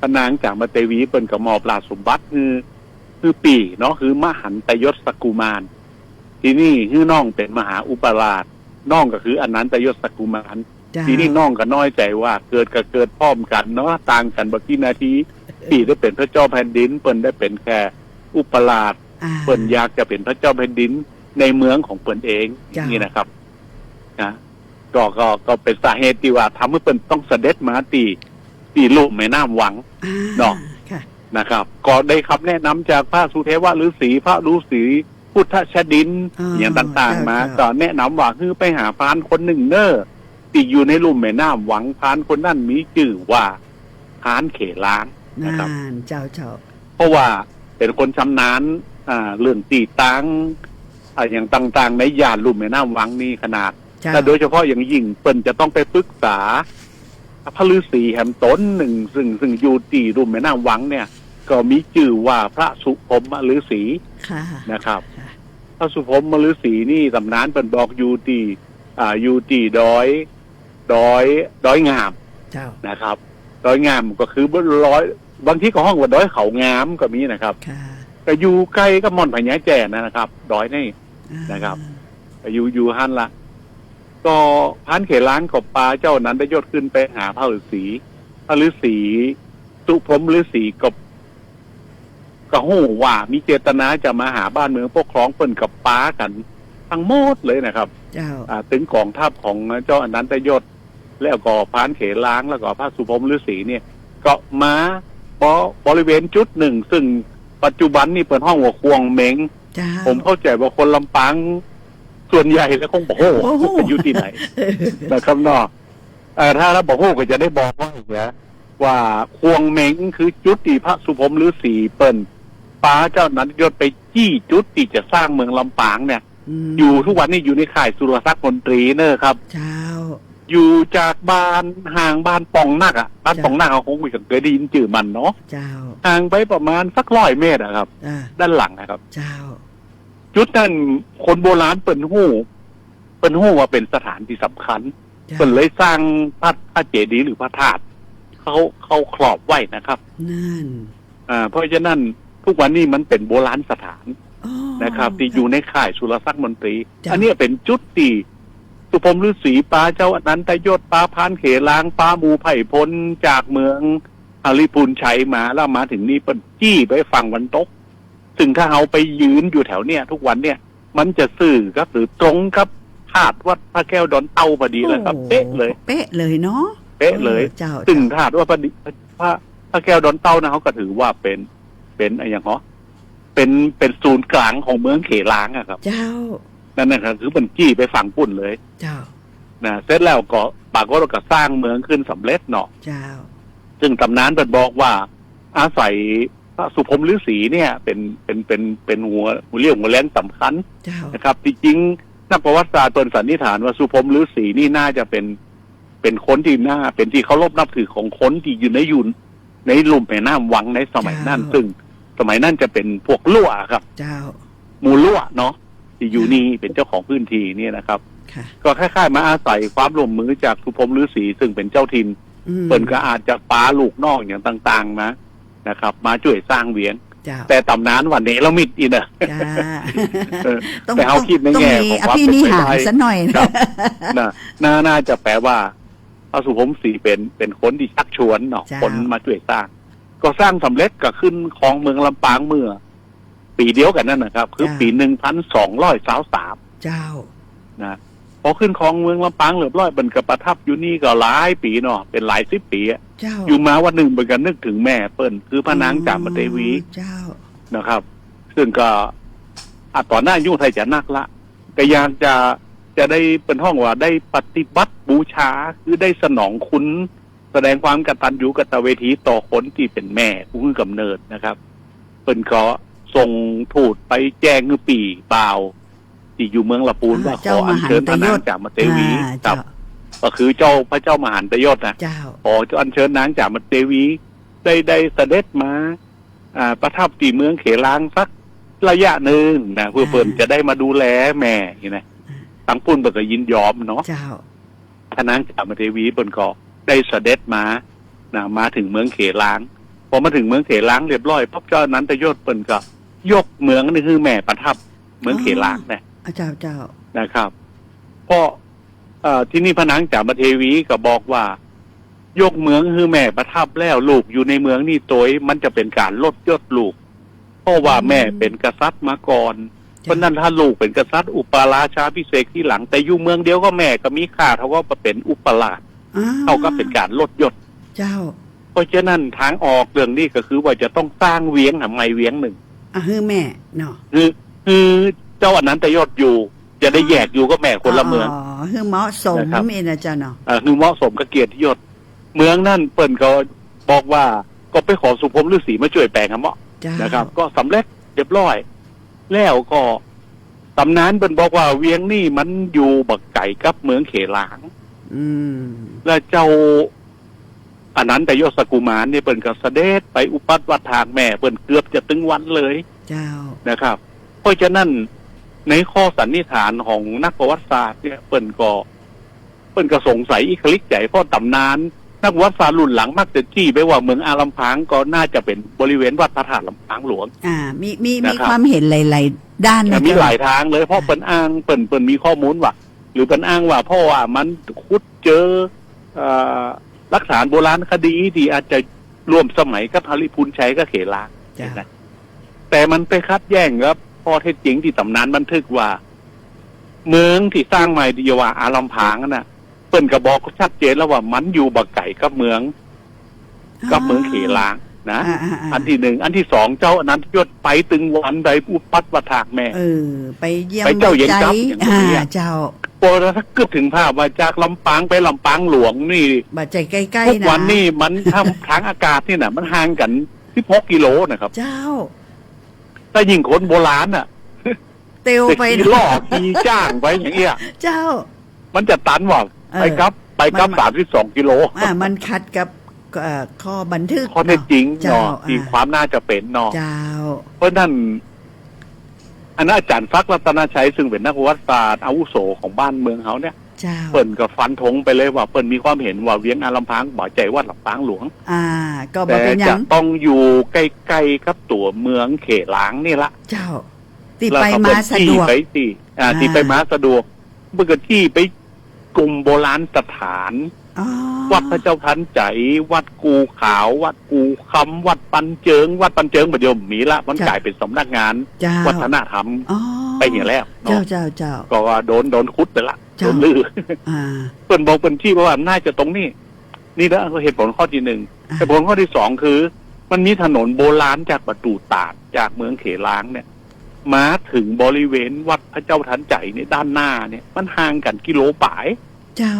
พระนางจามเตวีเปิ้นก็มอบราชสมบัติหื้อ หื้อปี้เนาะ หื้อมหันตยศกุมาร ตี้นี่หื้อน้องเป๋นมหาอุปราช น้องก็คืออนันตยศกุมาร เจ้า ตี้นี่น้องก็น้อยใจ๋ว่าเกิดก็เกิดพร้อมกั๋นเนาะ ต่างกั๋นบ่กี่นาที ปี้ได้เป๋นพระเจ้าแผ่นดิน เปิ้นได้เป๋นแค่อุปราช อ่า เปิ้นอยากจะเป๋นพระเจ้าแผ่นดินในเมืองของเปิ้นเอง เจ้า นี่นะครับ นะ ก็ ก็ ก็เป๋นสาเหตุตี้ว่าทำหื้อเปิ้นต้องเสด็จมาตี้ ตี้ลุ่มแม่น้ำวัง อ่า เนาะ ค่ะ นะครับ ก็ได้คำแนะนำจากพระสุเทวะฤๅษี พระฤๅษีพุทธชดิน อ๋อ อย่างต่างๆ มา เจ้า เจ้า ก็แนะนำว่าหื้อไปหาพรานคนนึ่งเน่อ ตี้อยู่ในลุ่มแม่น้ำวัง พรานคนนั้นมีจื้อว่าพรานเขลางนะครับ นั่น เจ้า เจ้า เพราะว่าเป๋นคนชำนาญ อ่า เรื่องตี้ตาง อ่า อย่างต่างๆ ในย่านลุ่มแม่น้ำวังนี่ขนาด เจ้า และโดยเฉพาะอย่างยิ่งเปิ้นจะต้องไปปรึกษาพระฤๅษีแหมต๋นนึ่ง ซึ่ง ซึ่งอยู่ตี้ลุ่มแม่น้ำวังเนี่ย ก็มีจื้อว่าพระสุพรหมฤๅษี ค่ะ นะครับ ค่ะ พระสุพรหมฤๅษีนี่ต๋ำนานเปิ้นบอกอยู่ตี้ อ่า อยู่ตี้ดอย ดอย ดอยงาม เจ้า นะครับ ดอยงามก็คือดอย บางทีก็ฮ้องว่าดอยเขางามก็มีนะครับ ค่ะ ก็อยู่ใก้กับม่อนพญาแจ้นั่นนะครับ ดอยนี่ อ่า นะครับ ก็อยู่ อยู่หั้นละ ก็พรานเขลางก็ปาเจ้าอนันตยศขึ้นไปหาพระฤๅษี พระฤๅษีสุพรหมฤๅษีก็ ก็ฮู้ว่ามีเจตนาจะมาหาบ้านเมืองปกครอง เปิ้นก็ปากั๋นตังหมดเลยนะครับ เจ้า อ่า ตึงก๋องทัพของเจ้าอนันตยศ แล้วก็พรานเขลาง แล้วก็พระสุพรหมฤๅษีเนี่ย ก็มา บ- บริเวณจุดนึ่ง ซึ่งปัจจุบันนี่เปิ้นฮ้องว่าข่วงเหม็ง เจ้า ผมเข้าใจ๋ว่าคนลำปางส่วนใหญ่แล้วคงบ่ฮู้ บ่ฮู้ ว่าอยู่ตี้ไหน นะครับเนาะ เอ่อ ถ้า ถ้าบ่ฮู้ก็จะได้บอกว่าอย่างเงี้ย ว่าข่วงเหม็งคือจุดตี้พระสุพรหมฤๅษีเปิ้นปาเจ้าอนันตยศไปจี้จุดตี้จะสร้างเมืองลำปางเนี่ย อืม อยู่ทุกวันนี้อยู่ในค่ายสุรศักดิ์มนตรีเน่อครับ เจ้า อยู่จากบ้าน ห่างบ้านป่องนักอะ บ้าน เจ้า ป่องนัก เฮาคงบ่เกยได้ยินจื้อมันเนาะ เจ้า ห่างไปประมาณสักร้อยเมตรอะครับ อ่า ด้านหลังนะครับ เจ้า จุดนั้นคนโบราณเปิ้นฮู้ เปิ้นฮู้ว่าเป๋นสถานตี้สำคัญ เจ้า เปิ้นเลยสร้างพระ พระเจดีย์หรือพระธาตุเข้า เข้าครอบไว้นะครับ นั่น อ่า เพราะฉะนั้นทุกวันนี้มันเป๋นโบราณสถาน อ๋อ นะครับ ตี้ เจ้า อยู่ในค่ายสุรศักดิ์มนตรี เจ้า อันเนี้ยเป๋นจุดตี้สุพรหมฤๅษีปาเจ้าอนันตยศ ปาพรานเขลาง ปาหมู่ไพร่พลจากเมืองหริภุญชัยมา แล้วมาเถิงนี่เปิ้นจี้ไปฝั่งตะวันตก ซึ่งถ้าเฮาไปยืนอยู่แถวเนี่ยทุกวันเนี่ย มันจะซื่อกับ หรือตรงกับธาตุวัดพระแก้วดอนเต้าพอดีเลยครับ โอ้ เป๊ะเลย เป๊ะเลยเนาะ เป๊ะเลย เออ เจ้า ซึ่ง เจ้า ธาตุวัดพระดิ- พระ พระแก้วดอนเต้านะ เฮาก็ถือว่าเป๋น เป๋นอะหยังเหรอ เป๋น เป๋นศูนย์กลางของเมืองเขลางอะครับ เจ้า นั่นนะครับ คือเปิ้นจี้ไปฝั่งปู้นเลย เจ้า นะ เสร็จแล้วก็ปรากฏว่าก็สร้างเมืองขึ้นสำเร็จเนาะ เจ้า ซึ่งต๋ำนานเปิ้นบอกว่าอาศัยพระสุพรหมฤๅษีเนี่ยเป๋น เป๋น เป๋น เป๋นหัว หัวเรี่ยวหัวแรงสำคัญ เจ้า นะครับ ตี้จริงนักประวัติศาสตร์เปิ้นสันนิษฐานว่าสุพรหมฤๅษีนี่น่าจะเป๋น เป๋นคนตี้น่า เป๋นตี้เคารพนับถือของคนตี้อยู่ใน อยู่ในลุ่มแม่น้ำวังในสมัยนั้น เจ้า ซึ่งสมัยนั้นจะเป๋นพวกลั่วครับ เจ้า หมู่ลั่วเนาะ ตี้อยู่ ค่ะ นี่เป๋นเจ้าของพื้นที่นี่นะครับ ค่ะ ก็คล้ายๆ มาอาศัยความร่วมมือจากสุพรหมฤๅษีซึ่งเป๋นเจ้าถิ่น อืม เปิ้นก็อาจจะปาลูกน้องอย่างต่างๆ มานะครับ มาจ้วยสร้างเวียง เจ้า แต่ต๋ำนานว่าเนรมิตอี้เน่อ จ้า เออ ต้อง แต่เฮา ต้อง คิดในแง่ของความเป๋นไปได้ ต้องมีอภินิหารสักหน่อย ครับ นะ น่า น่าจะแปลว่าพระสุพรหมฤๅษีเป๋น เป๋นคนตี้ชักชวนเนาะ เจ้า คนมาจ้วยสร้าง ก็สร้างสำเร็จก็ขึ้นครองเมืองลำปางเมื่อ ปี๋เดียวกั๋นนั่นนะครับ คือ เจ้า ปี๋ หนึ่งพันสองร้อยซาวสาม เจ้า นะ พอขึ้นครองเมืองลำปางเรียบร้อย เปิ้นก็ประทับอยู่นี่ก็หลายปี๋เนาะ เป๋นหลายสิบปี๋อะ เจ้า อยู่มาวันนึ่งเปิ้นก็นึกเถิงแม่เปิ้น คือพระนางจามเตวี อ๋อ เจ้า นะครับ ซึ่งก็ อ่ะ ต๋อนนั้นอายุไทจะนักละ ก็อยากจะ จะได้ เปิ้นฮ้องว่าได้ปฏิบัติบูชา คือได้สนองคุณ แสดงความกตัญญูกตเวทีต่อคนตี้เป๋นแม่ผู้หื้อกำเนิดนะครับ เปิ้นก็ส่งทูตไปแจ้งหื้อปี้บ่าวตี้อยู่เมืองละปูน อ่า ว่าขออัญเชิญพระนางจามเทวี เจ้ามหันตยศ อ่า ครับ เจ้า ก็คือเจ้า พระเจ้ามหันตยศนะ เจ้า ขออัญเชิญนางจามเทวี ได้ ได้เสด็จมา อ่า ประทับตี้เมืองเขลางสักระยะหนึ่งนะ เพื่อ อ่า เปิ้นจะได้มาดูแลแม่นี่นะ อ่า ตังปุ้นเปิ้นก็ยินยอมเนาะ เจ้า พระนางจามเทวีเปิ้นก็ได้เสด็จมานะ มาเถิงเมืองเขลาง พอมาเถิงเมืองเขลางเรียบร้อยปั๊บ เจ้าอนันตยศเปิ้นก็ยกเมืองนี่หื้อแม่ประทับเมืองเขลางนะ อ๋อ อ่ะ เจ้า เจ้า นะครับ เพราะ เอ่อ ทีนี้พระนางจามเทวีก็บอกว่า ยกเมืองหื้อแม่ประทับแล้ว ลูกอยู่ในเมืองนี่ตวย มันจะเป๋นก๋านลดยศลูก เพราะว่า อืม แม่เป๋นกษัตริย์มาก่อน เจ้า เพราะนั้นถ้าลูกเป๋นกษัตริย์ อุปราชาภิเษกทีหลัง แต่อยู่เมืองเดียวกับแม่ก็มีค่าเท่ากับเป๋นอุปราช อ้าว เท่ากับเป๋นก๋านลดยศ เจ้า เพราะฉะนั้นทางออกเรื่องนี้ก็คือว่าจะต้องสร้างเวียงใหม่เวียงหนึ่ง อ่ะ หื้อแม่เนาะ หื้อ หื้อเจ้าอนันตยศอยู่ จะได้ อ่า แยกอยู่กับแม่คนละเมือง อ๋อ หื้อเหมาะสม นะครับ นี่นะเจ้าเนาะ เอ่อ หื้อเหมาะสมกับเกียรติยศ เมืองนั้นเปิ้นก็บอกว่า ก็ไปขอสุพรหมฤๅษีมาจ้วยแป๋งหาเมาะ เจ้า นะครับ ก็สำเร็จเรียบร้อย แล้วก็ต๋ำนานเปิ้นบอกว่าเวียงนี่มันอยู่บ่ไก๋กับเมืองเขลาง อืม แล้วเจ้าอนันตยศกุมารนี่เปิ้นก็เสด็จไปอุปัฏฐากแม่เปิ้นเกือบจะตึงวันเลย เจ้า นะครับ เพราะฉะนั้นในข้อสันนิษฐานของนักประวัติศาสตร์เนี่ย เปิ้นก็ เปิ้นก็สงสัยอิกขลิกใจ๋ เพราะต๋ำนานนักประวัติศาสตร์รุ่นหลังมักจะจี้ไปว่าเมืองอาลำพางก็น่าจะเป๋นบริเวณวัดพระธาตุลำปางหลวง อ่า มี มี นะครับ มีความเห็นหลายๆ ด้านนะ มี เจ้า หลายตางเลย เพราะ อ่า เปิ้นอ้าง เปิ้น เปิ้นมีข้อมูลว่า หรือเปิ้นอ้างว่า เพราะว่ามันขุดเจอ เอ่อ หลักฐานโบราณคดีตี้อาจจะร่วมสมัยกับหริภุญชัยกับเขลาง เจ้า นะ แต่มันไปขัดแย้งกับข้อเท็จจริงตี้ต๋ำนานบันทึกว่า เมืองตี้สร้างใหม่ตี้ว่าอาลำพางนั่นน่ะ เปิ้นก็บอกชัดเจนแล้วว่ามันอยู่บ่ไก๋กับเมือง กับเมืองเขลางนะ อ่า อ่า อ่า อันตี้หนึ่ง อันตี้สอง เจ้าอนันตยศไปตึงวันไปอุปัฏฐากแม่ เออ ไปเยี่ยม ไปเจ้าเยียรกรัพย์ ไปไจ้ อย่างเงี้ย อ่า เจ้า พอถ้ากึ๊ดเถิงภาพว่าจากลำปางไปลำปางหลวงนี่ บ่ใจ้ใก้ๆ ทุกวัน นะ นี่มันทาง ทางอากาศนี่น่ะ มันห่างกั๋นสิบหกกิโลนะครับ เจ้า ถ้ายิ่งคนโบราณน่ะ เตียวไป จะขี่ล้อขี่จ้างไปอย่างเอี้ย เจ้า มันจะตันว่ะ เออ ไปกลับ ไปกลับ มัน สามสิบสองกิโล อ่า มันขัดกับ เอ่อ ข้อบันทึก ข้อเท็จจริงเนาะ เจ้า ตี้ อ่า ความน่าจะเป๋นเนาะ เจ้า เพราะนั้น อันนั้นอาจ๋ารย์ศักดิ์ รัตนชัย ซึ่งเป๋นนักประวัติศาสตร์อาวุโสของบ้านเมืองเฮาเนี่ย เจ้า เปิ้นก็ฟันธงไปเลยว่าเปิ้นมีความเห็นว่าเวียงอาลำพางบ่ใจ้วัดลำปางหลวง อ่า ก็บ่เป๋นหยัง แต่จะต้องอยู่ใก้ๆ กับตั๋วเมืองเขลางนี่ละ เจ้า ตี้ไปมาสะดวก แล้วก็เปิ้นจี้ไปตี้ อ่า อ่า ตี้ไปมาสะดวก เปิ้นก็จี้ไปกลุ่มโบราณสถาน อ๋อ วัดพระเจ้าทันใจ๋ วัดกู่ขาว วัดกู่คำ วัดปันเจิง วัดปันเจิงบ่าเดี่ยวมีละ มัน เจ้า ก๋ายเป๋นสำนักงาน เจ้า วัฒนธรรม อ๋อ ไปเหียแล้วเนาะ เจ้า เจ้า เจ้า ก็ว่าโดน โดนขุดไปละ เจ้า โดนรื้อ อ่า เปิ้นบอกเปิ้นจี้ว่าน่าจะตรงนี้ นี่ละเหตุผลข้อตี้หนึ่ง อ่า เหตุผลข้อตี้สองคือ มันมีถนนโบราณจากประตู่ตาด จากเมืองเขลางเนี่ย มาเถิงบริเวณวัดพระเจ้าทันใจ๋เนี่ย ด้านหน้าเนี่ย มันห่างกั๋นกิโลป๋าย เจ้า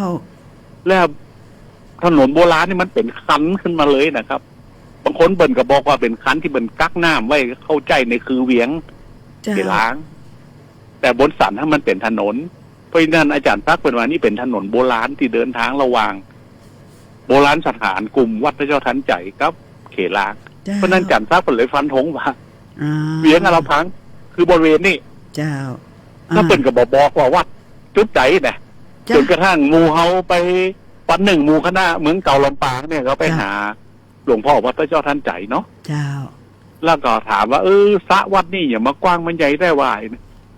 แล้วถนนโบราณนี่มันเป๋นคันขึ้นมาเลยนะครับ บางคนเปิ้นก็บอกว่าเป๋นคันตี้เปิ้นกักน้ำไว้ เข้าใจ๊ในคือเวียง เจ้า เขลาง แต่บนสันน่ะมันเป๋นถนน เพราะฉะนั้นอาจ๋ารย์ศักดิ์เปิ้นว่านี่เป๋นถนนโบราณตี้เดินทางระหว่าง โบราณสถานกลุ่มวัดพระเจ้าทันใจ๋กับเขลาง เจ้า เพราะฉะนั้นอาจ๋ารย์ศักดิ์เปิ้นเลยฟันธงว่า อ่า เวียงอาลำพางคือบริเวณนี้ เจ้า แล้วเปิ้นก็บ่บอกว่าวัดจุดใดนะ เจ้า จ๋นกระทั่งหมู่เฮาไปวันนึ่ง หมู่คณะเมืองเก่าลำปางเนี่ย ก็ไป เจ้า หาหลวงป้อวัดพระเจ้าทันใจ๋เนาะ เจ้า แล้วก็ถามว่า เออ สระวัดนี่หยังมากว้างมะใหญ่แต๊วะ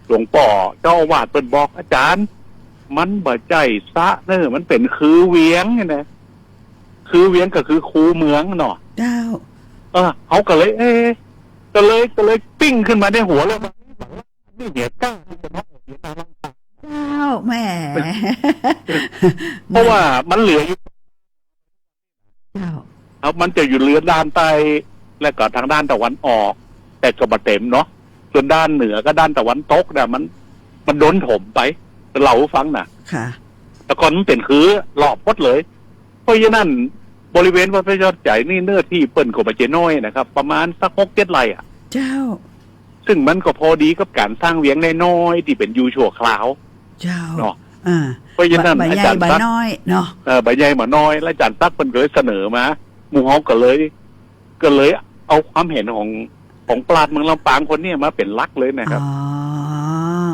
หลวงป้อเจ้าอาวาสเปิ้นบอก อาจ๋ารย์ มันบ่ใจ้สระเน่อ มันเป๋นคือเวียงเนี่ยนะ คือเวียงก็คือคูเมืองเนาะ เจ้า เออ เฮาก็เลย เอ๊ะ ก็เลย ก็เลยปิ๊งขึ้นมาในหัวเลยว่า นี่เหียกล้าตี้จะมาออกเวียงอาลำพาง เจ้า แหม เพราะว่ามันเหลืออยู่ เจ้า ครับ มันจะอยู่เหลือด้านใต้ และก็ตางด้านตะวันออก แต่ก็บ่เต็มเนาะ ส่วนด้านเหนือกับด้านตะวันตกน่ะ มัน มันโดนถมไป เล่าหื้อฟังน่ะ ค่ะ แต่ก่อนมันเป๋นคือรอบหมดเลย เพราะฉะนั้น บริเวณวัดพระยอดไจ๋นี่เนื้อตี้เปิ้นก็บ่ใจ้น้อยนะครับ ประมาณสักหกเจ็ดไร่อะ เจ้า ซึ่งมันก็พอดีกับก๋านสร้างเวียงน้อยๆ ตี้เป๋นอยู่ชั่วคราว เจ้า เนาะ อ่า เพราะฉะนั้น บ่ บ่ใหญ่ อาจ๋ารย์ตั๊ก บ่น้อยเนาะ เอ่อ บ่ใหญ่บ่น้อย แล้วอาจ๋ารย์ตั๊กเปิ้นก็เลยเสนอมา หมู่เฮาก็เลย ก็เลยเอาความเห็นของ ของปราชญ์เมืองลำปางคนนี้มาเป๋นหลักเลยนะครับ อ๋อ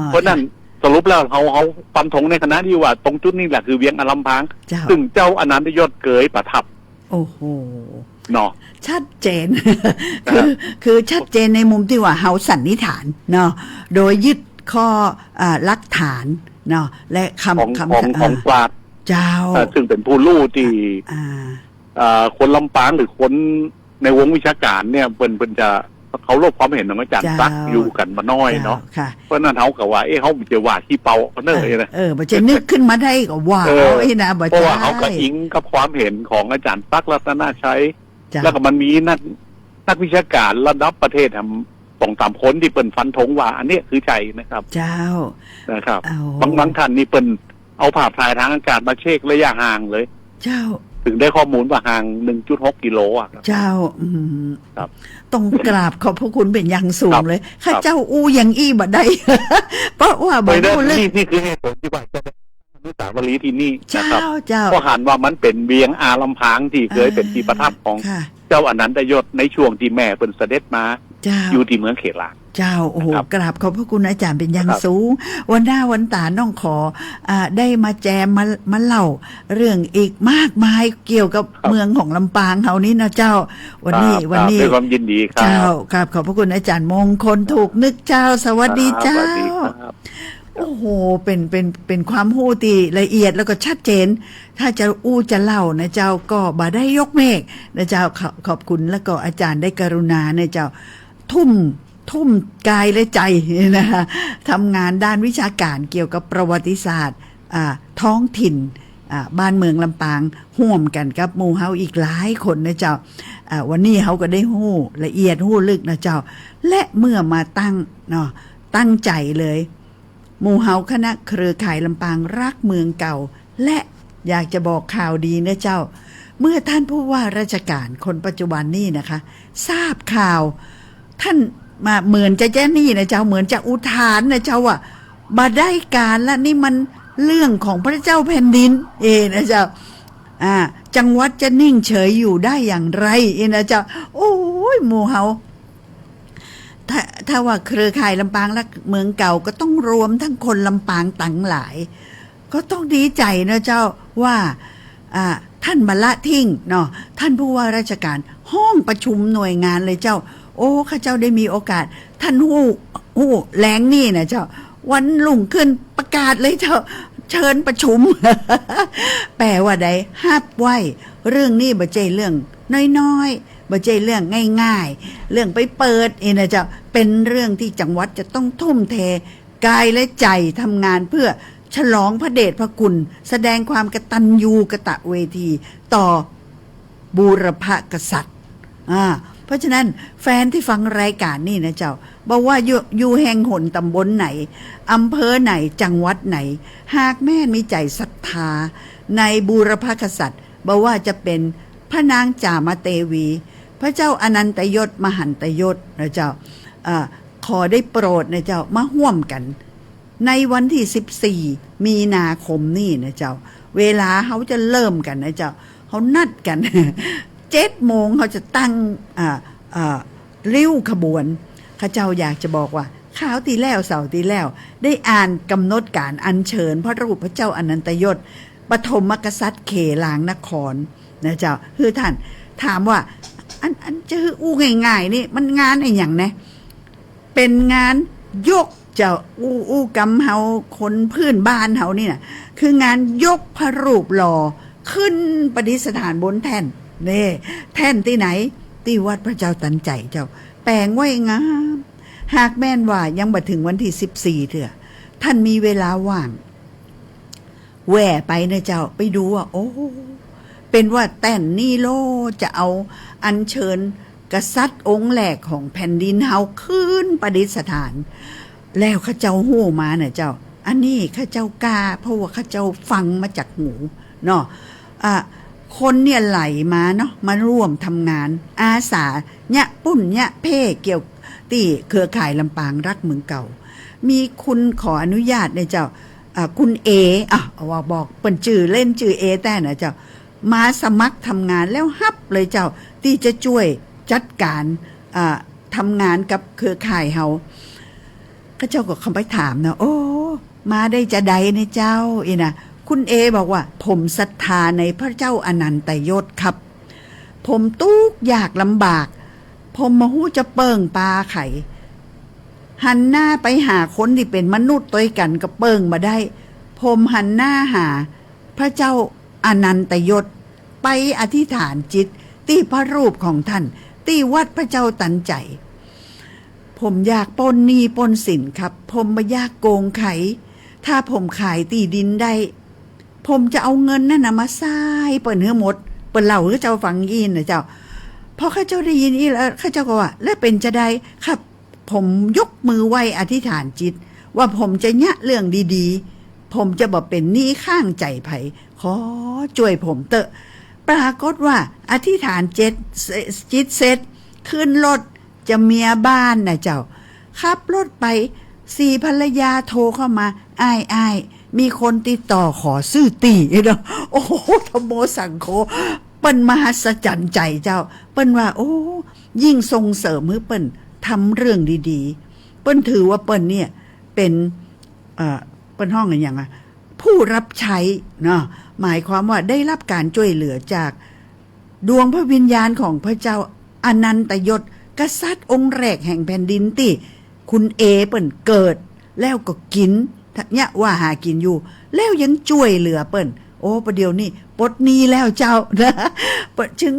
เพราะฉะนั้น ค่ะ สรุปแล้วเฮา เฮาฟันธงในขณะนี้ว่าตรงจุดนี้แหละคือเวียงอารัมพาง เจ้า ซึ่งเจ้าอนันตยศเกยประทับ โอ้โห เนาะ ชัดเจน คือ อ่า คือชัดเจนในมุมตี้ว่าเฮาสันนิษฐานเนาะ โดยยึดข้อ อ่า หลักฐานเนาะ และคำ ของ คำ ของ อ่า ของปราชญ์ เจ้า อ่า ซึ่งเป๋นผู้ฮู้ตี้ อ่า อ่า คนลำปางหรือคนในวงวิชาก๋านเนี่ย เปิ้น เปิ้นจะเคารพความเห็นของอาจ๋ารย์ เจ้า ตั๊กอยู่กั๋นบ่น้อยเนาะ เจ้า ค่ะ เพราะฉะนั้นเฮาก็ว่า เอ๊ะ เฮาบ่ใจ้ว่าขี้เปาเนาะ เออ เออ เออ บ่ใจ้นึกขึ้นมาได้ก็ว่า เออ เอาไอ้นะ บ่ใจ้ เพราะว่าเฮาก็อิงกับความเห็นของอาจ๋ารย์ตั๊กรัตนชัย เจ้า แล้วก็มันมีนัก นักวิชาก๋านระดับประเทศอะ สองสามคนตี้เปิ้นฟันธงว่าอันเนี้ยคือใจ้นะครับ เจ้า นะครับ เอา บาง บางท่านนี่เปิ้นเอาภาพถ่ายทางอากาศมาเช็คระยะห่างเลย เจ้า เถิงได้ข้อมูลว่าห่าง หนึ่งจุดหกกิโลอะครับ เจ้า อืม ครับ ต้องกราบขอบพระคุณเป๋นอย่างสูงเลย ครับ ข้าเจ้าอู้อย่างอี้บ่ได้ เพราะว่าบ่ฮู้ลึก นี่ นี่คือเหตุผลตี้ว่าจะได้อนุสาวรีย์ตี้นี่นะครับ เจ้า เจ้า เพราะหันว่ามันเป๋นเวียงอารัมพางตี้เกยเป๋นตี้ประทับของ ค่ะ เจ้าอนันตยศในช่วงตี้แม่เปิ้นเสด็จมา เจ้า อยู่ตี้เมืองเขลาง เจ้า โอ้โห นะครับ กราบขอบพระคุณอาจ๋ารย์เป๋นอย่างสูง ครับ วันหน้าวันต๋าน้องขอ อ่า ได้มาแจม มา มาเล่าเรื่องอีกมากมายเกี่ยวกับ ครับ เมืองของลำปางเฮานี้นะเจ้า วันนี้ ครับ วันนี้ ครับ ด้วยความยินดีครับ เจ้า กราบขอบพระคุณอาจ๋ารย์มงคลถูกนึกเจ้า สวัสดีเจ้า ครับ สวัสดีครับ โอ้โห เป๋น เป๋น เป๋นความฮู้ตี้ละเอียดแล้วก็ชัดเจน ถ้าจะอู้จะเล่านะเจ้า ก็บ่ได้ยกเมฆนะเจ้า ขอ ขอบคุณ แล้วก็อาจ๋ารย์ได้กรุณานะเจ้า ทุ่ม ทุ่มกายและใจ๋นะคะ ทำงานด้านวิชาก๋านเกี่ยวกับประวัติศาสตร์ อ่า ท้องถิ่น อ่า บ้านเมืองลำปาง ฮ่วมกั๋นกับหมู่เฮาอีกหลายคนนะเจ้า อ่า วันนี้เฮาก็ได้ฮู้ละเอียดฮู้ลึกนะเจ้า และเมื่อมาตั้งเนาะ ตั้งใจ๋เลย หมู่เฮาคณะเครือข่ายลำปางรักเมืองเก่า และอยากจะบอกข่าวดีนะเจ้า เมื่อท่านผู้ว่าราชการคนปัจจุบันนี่นะคะ ทราบข่าว ท่านมาเหมือนจะแจ้งนี่นะเจ้า เหมือนจะอุทานนะเจ้าว่า บ่ได้ก๋านละ นี่มันเรื่องของพระเจ้าแผ่นดิน เอนะเจ้า อ่า จังหวัดจะนิ่งเฉยอยู่ได้อย่างไร เอนะเจ้า โอ้ย หมู่เฮา ถ้า ถ้าว่าเครือข่ายลำปางรักเมืองเก่า ก็ต้องรวมทั้งคนลำปางตังหลาย ก็ต้องดีใจ๋นะเจ้า ว่า อ่า ท่านบ่ละทิ้งเนาะ ท่านผู้ว่าราชการฮ้องประชุมหน่วยงานเลยเจ้า โอ้ ข้าเจ้าได้มีโอกาส ท่านฮู้ ฮู้แหล่งนี่นะเจ้า วันรุ่งขึ้นประกาศเลยเจ้า เชิญประชุม แป๋ว่าใด ฮับไว้ เรื่องนี้บ่ใจ้เรื่องน้อยๆ บ่ใจ้เรื่องง่ายๆ เรื่องไปเปิดเอนะเจ้า เป๋นเรื่องตี้จังหวัดจะต้องทุ่มเทกายและใจ๋ทำงานเพื่อฉลองพระเดชพระคุณ แสดงความกตัญญูกตเวทีต่อบูรพกษัตริย์ อ่า เพราะฉะนั้นแฟนตี้ฟังรายก๋านนี่นะเจ้า บ่ว่าอยู่ อยู่แห่งหนต๋ำบลไหน อำเภอไหน จังหวัดไหน หากแม่นมีใจ๋ศรัทธาในบูรพกษัตริย์ บ่ว่าจะเป๋นพระนางจามเตวี พระเจ้าอนันตยศ มหันตยศนะเจ้า เอ่อ ขอได้โปรดนะเจ้า มาฮ่วมกั๋น ในวันตี้สิบสี่มีนาคมนี่นะเจ้า เวลาเฮาจะเริ่มกั๋นนะเจ้า เฮานัดกั๋น เจ็ดโมงเฮาจะตั้ง อ่า อ่า ริ้วขบวน ข้าเจ้าอยากจะบอกว่า คราวตี้แล้ว เสาร์ตี้แล้ว ได้อ่านกำหนดก๋านอัญเชิญพระรูปพระเจ้าอนันตยศ ปฐมกษัตริย์เขลางนครนะเจ้า คือท่านถามว่า อัน อันจะหื้ออู้ง่ายๆ นี่ มันงานอะหยังแน่ เป๋นงานยกเจ้า อู้ อู้กำเฮาคนพื้นบ้านเฮานี่นะ คืองานยกพระรูปหล่อขึ้นประดิษฐานบนแท่น เน่ แท่นตี้ไหน ตี้วัดพระเจ้าตันใจ๋เจ้า แป๋งไว้งาม หากแม่นว่ายังบ่เถิงวันตี้สิบสี่เตื้อ ท่านมีเวลาว่าง แหว่ไปนะเจ้า ไปดูว่า โอ้ เป๋นว่าแท่นนี้โล จะเอาอัญเชิญกษัตริย์องค์แรกของแผ่นดินเฮาขึ้นประดิษฐาน แล้วข้าเจ้าฮู้มานะเจ้า อันนี้ข้าเจ้ากล้า เพราะว่าข้าเจ้าฟังมาจากหูเนาะ อ่ะ คนเนี่ยไหลมาเนาะ มาร่วมทำงาน อาสาเยียะปุ้นเยียะเป้ เกี่ยวตี้เครือข่ายลำปางฮักเมืองเก่า มีคุณขออนุญาตนะเจ้า อ่า คุณเอ อ่ะ ว่าบอกเปิ้นจื้อเล่นจื้อเอแต๊นะเจ้า มาสมัครทำงานแล้วฮับเลยเจ้า ตี้จะจ้วยจัดก๋าน อ่า ทำงานกับเครือข่ายเฮา เขาเจ้าก็เข้าไปถามนะ โอ้ มาได้จาใดเนี่ยเจ้า อี้นะ คุณเอบอกว่า ผมศรัทธาในพระเจ้าอนันตยศครับ ผมตุ๊กข์ยากลำบาก ผมบ่ฮู้จะเปิ้งปาใผ หันหน้าไปหาคนตี้เป๋นมนุษย์ตวยกั๋นก็เปิ้งบ่ได้ ผมหันหน้าหาพระเจ้าอนันตยศ ไปอธิษฐานจิตตี้พระรูปของท่าน ตี้วัดพระเจ้าตันใจ๋ ผมอยากป๊นหนี้ป๊นสินครับ ผมบ่อยากโกงใผ ถ้าผมขายตี้ดินได้ ผมจะเอาเงินนั้นน่ะมาส่ายเปิ้นหื้อหมด เปิ้นเล่าหื้อเจ้าฟังอี้นะเจ้า พอเขาเจ้าได้ยินอี้แล้ว เขาเจ้าก็ว่า แล้วเป๋นจาใดครับ ผมยกมือไหว้อธิษฐานจิต ว่าผมจะเยียะเรื่องดีๆ ผมจะบ่เป๋นหนี้ข้างใจ๋ใผ ขอจ้วยผมเต๊อะ ปรากฏว่าอธิษฐานเจ็ด จิตเสร็จ ขึ้นรถ จะเมียบ้านนะเจ้า ขับรถไป สีภรรยาโทรเข้ามา อ้าย อ้าย มีคนติดต่อขอซื้อตี้เนาะ โอ้โห ธัมโมสังโฆ เปิ้นมหัศจรรย์ใจ๋เจ้า เปิ้นว่า โอ้ ยิ่งส่งเสริมหื้อเปิ้นทำเรื่องดีๆ เปิ้นถือว่าเปิ้นเนี่ยเป๋น เอ่อ เปิ้นฮ้องอะหยังอะ ผู้รับใช้เนาะ หมายความว่าได้รับก๋านจ้วยเหลือจากดวงพระวิญญาณของพระเจ้าอนันตยศ กษัตริย์องค์แรกแห่งแผ่นดินตี้คุณเอเปิ้นเกิด แล้วก็กิ๋น เยียะว่าหากิ๋นอยู่ แล้วยังจ้วยเหลือเปิ้น โอ้ ประเดี๋ยวนี้ปลดหนี้แล้วเจ้า นะ เปิ้นจึง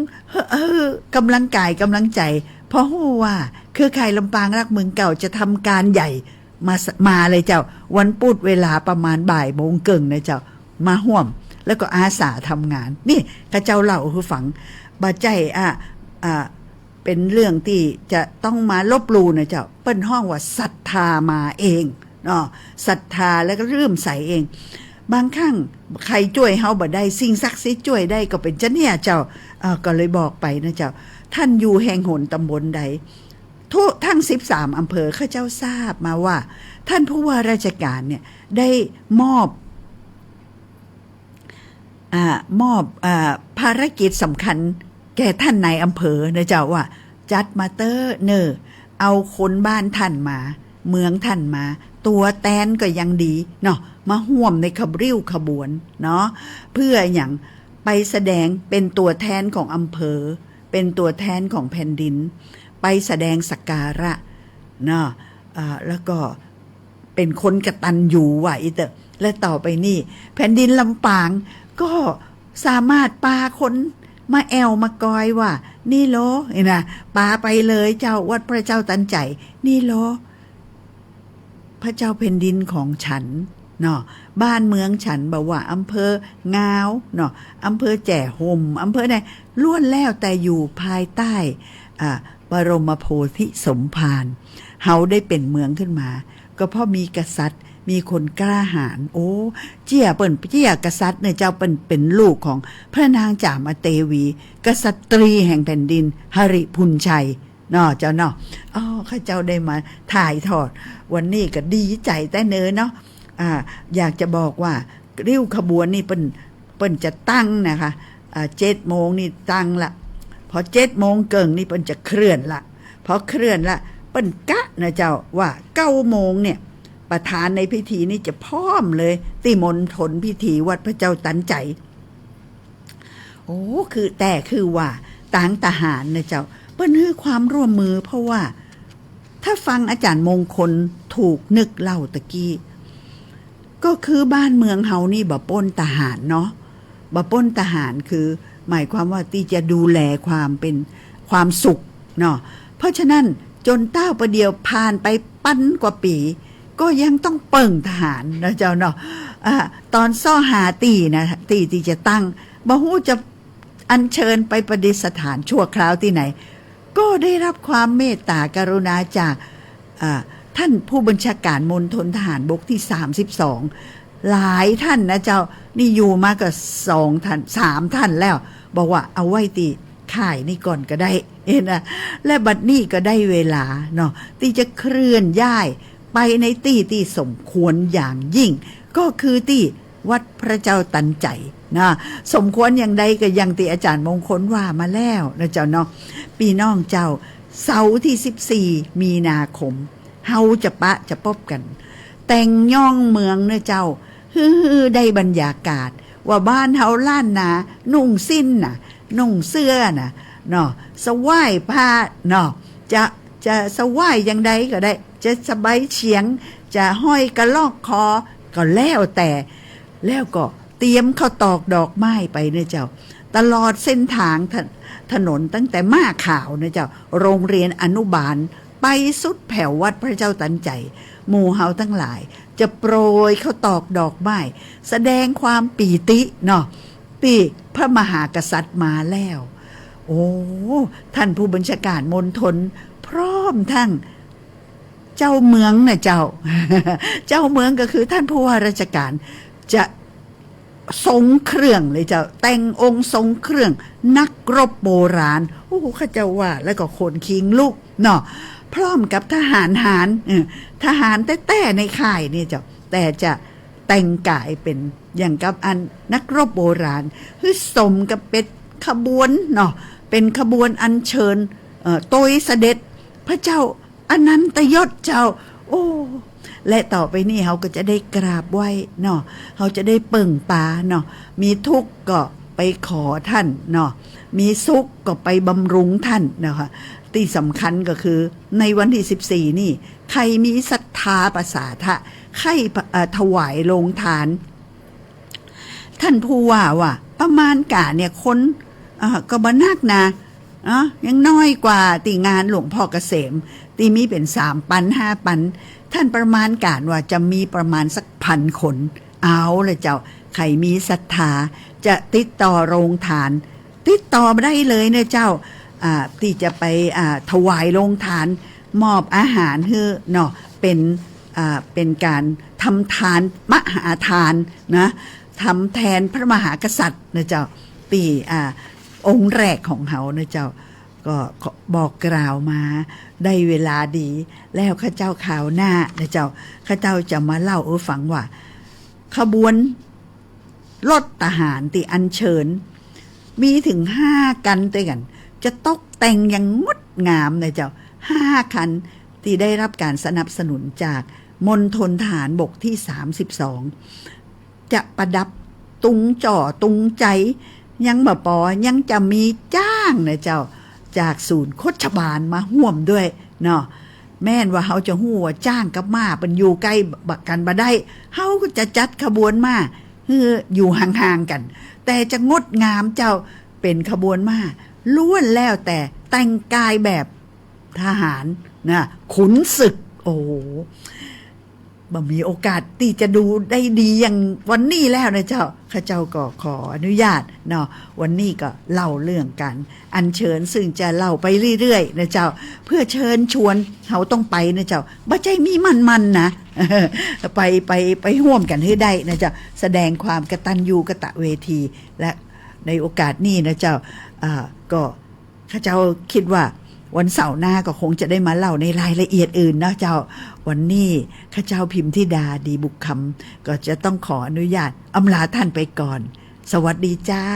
เออ กำลังกายกำลังใจ๋ เพราะฮู้ว่าเครือข่ายลำปางฮักเมืองเก่าจะทำก๋านใหญ่ มาส- มาเลยเจ้า วันพุธเวลาประมาณบ่ายโมงเกิ่งนะเจ้า มาฮ่วม แล้วก็อาสาทำงาน นี่ เขาเจ้าเล่าหื้อฟัง บ่ใจ้อะ อ่า เป๋นเรื่องตี้จะต้องมาลบหลู่นะเจ้า เปิ้นฮ้องว่าศรัทธามาเองเนาะ ศรัทธาแล้วก็เลื่อมใสเอง บางครั้งใผจ้วยเฮาบ่ได้ สิ่งศักดิ์สิทธิ์จ้วยได้ก็เป๋นจาเนี่ยเจ้า เอ่อ ก็เลยบอกไปนะเจ้า ท่านอยู่แห่งหนตำบลใด ทั่วทั้งสิบสามอำเภอ ข้าเจ้าทราบมาว่า ท่านผู้ว่าราชการเนี่ยได้มอบ อ่า มอบ อ่า ภารกิจสำคัญแก่ท่านนายอำเภอนะเจ้า ว่าจัดมาเต๊อะเน่อ เอาคนบ้านท่านมา เมืองท่านมา ตั๋วแตนก็ยังดีเนาะ มาฮ่วมในขบ- ริ้วขบวนเนาะ เพื่อหยัง ไปแสดงเป๋นตั๋วแตนของอำเภอ เป๋นตั๋วแตนของแผ่นดิน ไปแสดงสักการะเนาะ อ่า แล้วก็เป๋นคนกตัญญูว่าอี้เต๊อะ และต่อไปนี่แผ่นดินลำปางก็สามารถปาคนมาแอ่วมากอยว่า นี่โล นี่นะ ปาไปเลยเจ้า วัดพระเจ้าตันใจ๋ นี่โล พระเจ้าแผ่นดินของฉันเนาะ บ้านเมืองฉัน บ่ว่าอำเภองาวเนาะ อำเภอแจ้ห่ม อำเภอใด ล้วนแล้วแต่อยู่ภายใต้ อ่า บรมโพธิสมภาร เฮาได้เป๋นเมืองขึ้นมา ก็เพราะมีกษัตริย์ มีคนกล้าหาญ โอ้ เจี้ยเปิ้น เจี้ยกษัตริย์เนี่ยเจ้า เปิ้นเป๋นลูกของพระนางจามเตวี กษัตรีแห่งแผ่นดินหริภุญชัย เนาะเจ้าเนาะ อ้อ ข้าเจ้าได้มาถ่ายทอด วันนี้ก็ดีใจ๋แต๊เน่อเนาะ อ่า อยากจะบอกว่าริ้วขบวนนี่เปิ้น เปิ้นจะตั้งนะคะ อ่า เจ็ดโมงนี่ตั้งละ พอเจ็ดโมงเกิ่งนี่เปิ้นจะเคลื่อนละ พอเคลื่อนละ เปิ้นกะนะเจ้า ว่าเก้าโมงเนี่ย ประธานในพิธีนี่จะพร้อมเลย ตี้มณฑลพิธีวัดพระเจ้าตันใจ๋ โอ้ คือ แต่คือว่าตางทหารนะเจ้า เปิ้นหื้อความร่วมมือ เพราะว่าถ้าฟังอาจ๋ารย์มงคลถูกนึกเล่าตะกี้ ก็คือบ้านเมืองเฮานี่บ่ปล้นทหารเนาะ บ่ปล้นทหาร คือหมายความว่าตี้จะดูแลความเป๋นความสุขเนาะ เพราะฉะนั้นจ๋นเต้าประเดี๋ยวผ่านไปปันกว่าปี๋ ก็ยังต้องเปิ่งทหารนะเจ้าเนาะ อ่า ตอนเซาะหาตี้นะ ตี้ตี้จะตั้ง บ่ฮู้จะอัญเชิญไปประดิษฐานชั่วคราวตี้ไหน ก็ได้รับความเมตตากรุณาจาก อ่า ท่านผู้บัญชาการมณฑลทหารบกที่สามสิบสอง หลายท่านนะเจ้า นี่อยู่มาก็สองท่าน สามท่านแล้ว บอกว่าเอาไว้ตี้ค่ายนี่ก่อนก็ได้ เห็นนะ และบัดนี้ก็ได้เวลาเนาะ ตี้จะเคลื่อนย้ายไปในตี้ตี้สมควรอย่างยิ่ง ก็คือตี้วัดพระเจ้าตันใจ๋นะ สมควรอย่างใดก็อย่างตี้อาจ๋ารย์มงคลว่ามาแล้วนะเจ้าเนาะ ปี้น้องเจ้า เสาร์ตี้สิบสี่มีนาคม เฮาจะปะจะปบกั๋น แต่งย้องเมืองเนาะเจ้า หื้อ หื้อได้บรรยากาศ ว่าบ้านเฮาล้านนา นุ่งสิ้นน่ะ นุ่งเสื้อน่ะ เนาะ สะหว้ายผ้าเนาะ จะ จะสะหว้ายอย่างใดก็ได้ จะสะบายเฉียง จะห้อยกะลอกคอ ก็แล้วแต่ แล้วก็เตรียมข้าวตอกดอกไม้ไปเนาะเจ้า ตลอดเส้นทางถ- ถนนตั้งแต่หม้าขาวเนาะเจ้า โรงเรียนอนุบาล ไปสุดแผววัดพระเจ้าตันใจ๋ หมู่เฮาตังหลาย จะโปรยข้าวตอกดอกไม้ แสดงความปีติเนาะ ตี้พระมหากษัตริย์มาแล้ว โอ้ ท่านผู้บัญชาการมณฑล พร้อมทั้งเจ้าเมืองน่ะเจ้า เจ้าเมืองก็คือท่านผู้ว่าราชการ จะทรงเครื่องเลยเจ้า แต่งองค์ทรงเครื่อง นักรบโบราณ โอ้ ข้าเจ้าว่าแล้วก็ขนคิงลุกเนาะ พร้อมกับทหารหาญ เออ ทหารแต๊ๆ ในค่ายเนี่ยเจ้า แต่จะแต่งก๋ายเป๋นอย่างกับอันนักรบโบราณ หื้อสมกับเป๋นขบวนเนาะ เป๋นขบวนอัญเชิญ เอ่อ โตยเสด็จพระเจ้าอนันตยศเจ้า โอ้ และต่อไปนี้เฮาก็จะได้กราบไหว้เนาะ เฮาจะได้เปิ่งปาเนาะ มีทุกข์ก็ไปขอท่านเนาะ มีสุขก็ไปบำรุงท่านนะคะ ตี้สำคัญก็คือในวันตี้สิบสี่นี่ ใผมีศรัทธาปสาทะ ใค่ เอ่อ ถวายโรงทาน ท่านผู้ว่าว่า ประมาณก๋านเนี่ยคน เอ่อ ก็บ่นักนะ เนาะ ยังน้อยกว่าตี้งานหลวงพ่อเกษม ตี้มีเป๋นสามปันห้าปัน ท่านประมาณก๋านว่าจะมีประมาณสักพันคน เอาละเจ้า ใผมีศรัทธาจะติดต่อโรงทาน ติดต่อมาได้เลยเนาะเจ้า อ่า ตี้จะไป อ่า ถวายโรงทาน มอบอาหารหื้อเนาะ เป๋น อ่า เป๋นก๋านทำทานมหาทานนะ ทำแตนพระมหากษัตริย์นะเจ้า ตี้ อ่า องค์แรกของเฮานะเจ้า ก็ขอบอกกล่าวมา ได้เวลาดี แล้วข้าเจ้าคราวหน้านะเจ้า ข้าเจ้าจะมาเล่าหื้อฟังว่า ขบวนรถทหารตี้อัญเชิญ มีเถิงห้าคันตวยกั๋น จะตกแต่งอย่างงดงามนะเจ้า ห้าคัน ตี้ได้รับก๋านสนับสนุนจากมณฑลทหารบกตี้สามสิบสอง จะประดับตุงจ่อตุงใจ๋ ยังบ่ปอ ยังจะมีจ๊างนะเจ้า จากศูนย์โคชบาลมาฮ่วมด้วยเนาะ แม้นว่าเฮาจะฮู้ว่าจ๊างกับม้าเปิ้นอยู่ใก้กั๋นบ่ได้ เฮาก็จะจัดขบวนม้าหื้ออยู่ห่างๆ กั๋น แต่จะงดงามเจ้า เป๋นขบวนม้า ล้วนแล้วแต่แต่งก๋ายแบบทหารนะ ขุนศึก โอ้โห บ่มีโอกาสตี้จะดูได้ดีอย่างวันนี้แล้วนะเจ้า ข้าเจ้าก็ขออนุญาตเนาะ วันนี้ก็เล่าเรื่องก๋านอัญเชิญ ซึ่งจะเล่าไปเรื่อยๆ นะเจ้า เพื่อเชิญชวนเฮาต้องไปนะเจ้า บ่ใจ้มีมันๆ นะ ไป ไป ไปฮ่วมกั๋นหื้อได้นะเจ้า แสดงความกตัญญูกตเวที และในโอกาสนี้นะเจ้า อ่า ก็ ข้าเจ้าคิดว่าวันเสาร์หน้าก็คงจะได้มาเล่าในรายละเอียดอื่นเนาะเจ้า วันนี้ข้าเจ้าพิมธิดา ดีบุกคำ ก็จะต้องขออนุญาตอำลาท่านไปก่อน สวัสดีเจ้า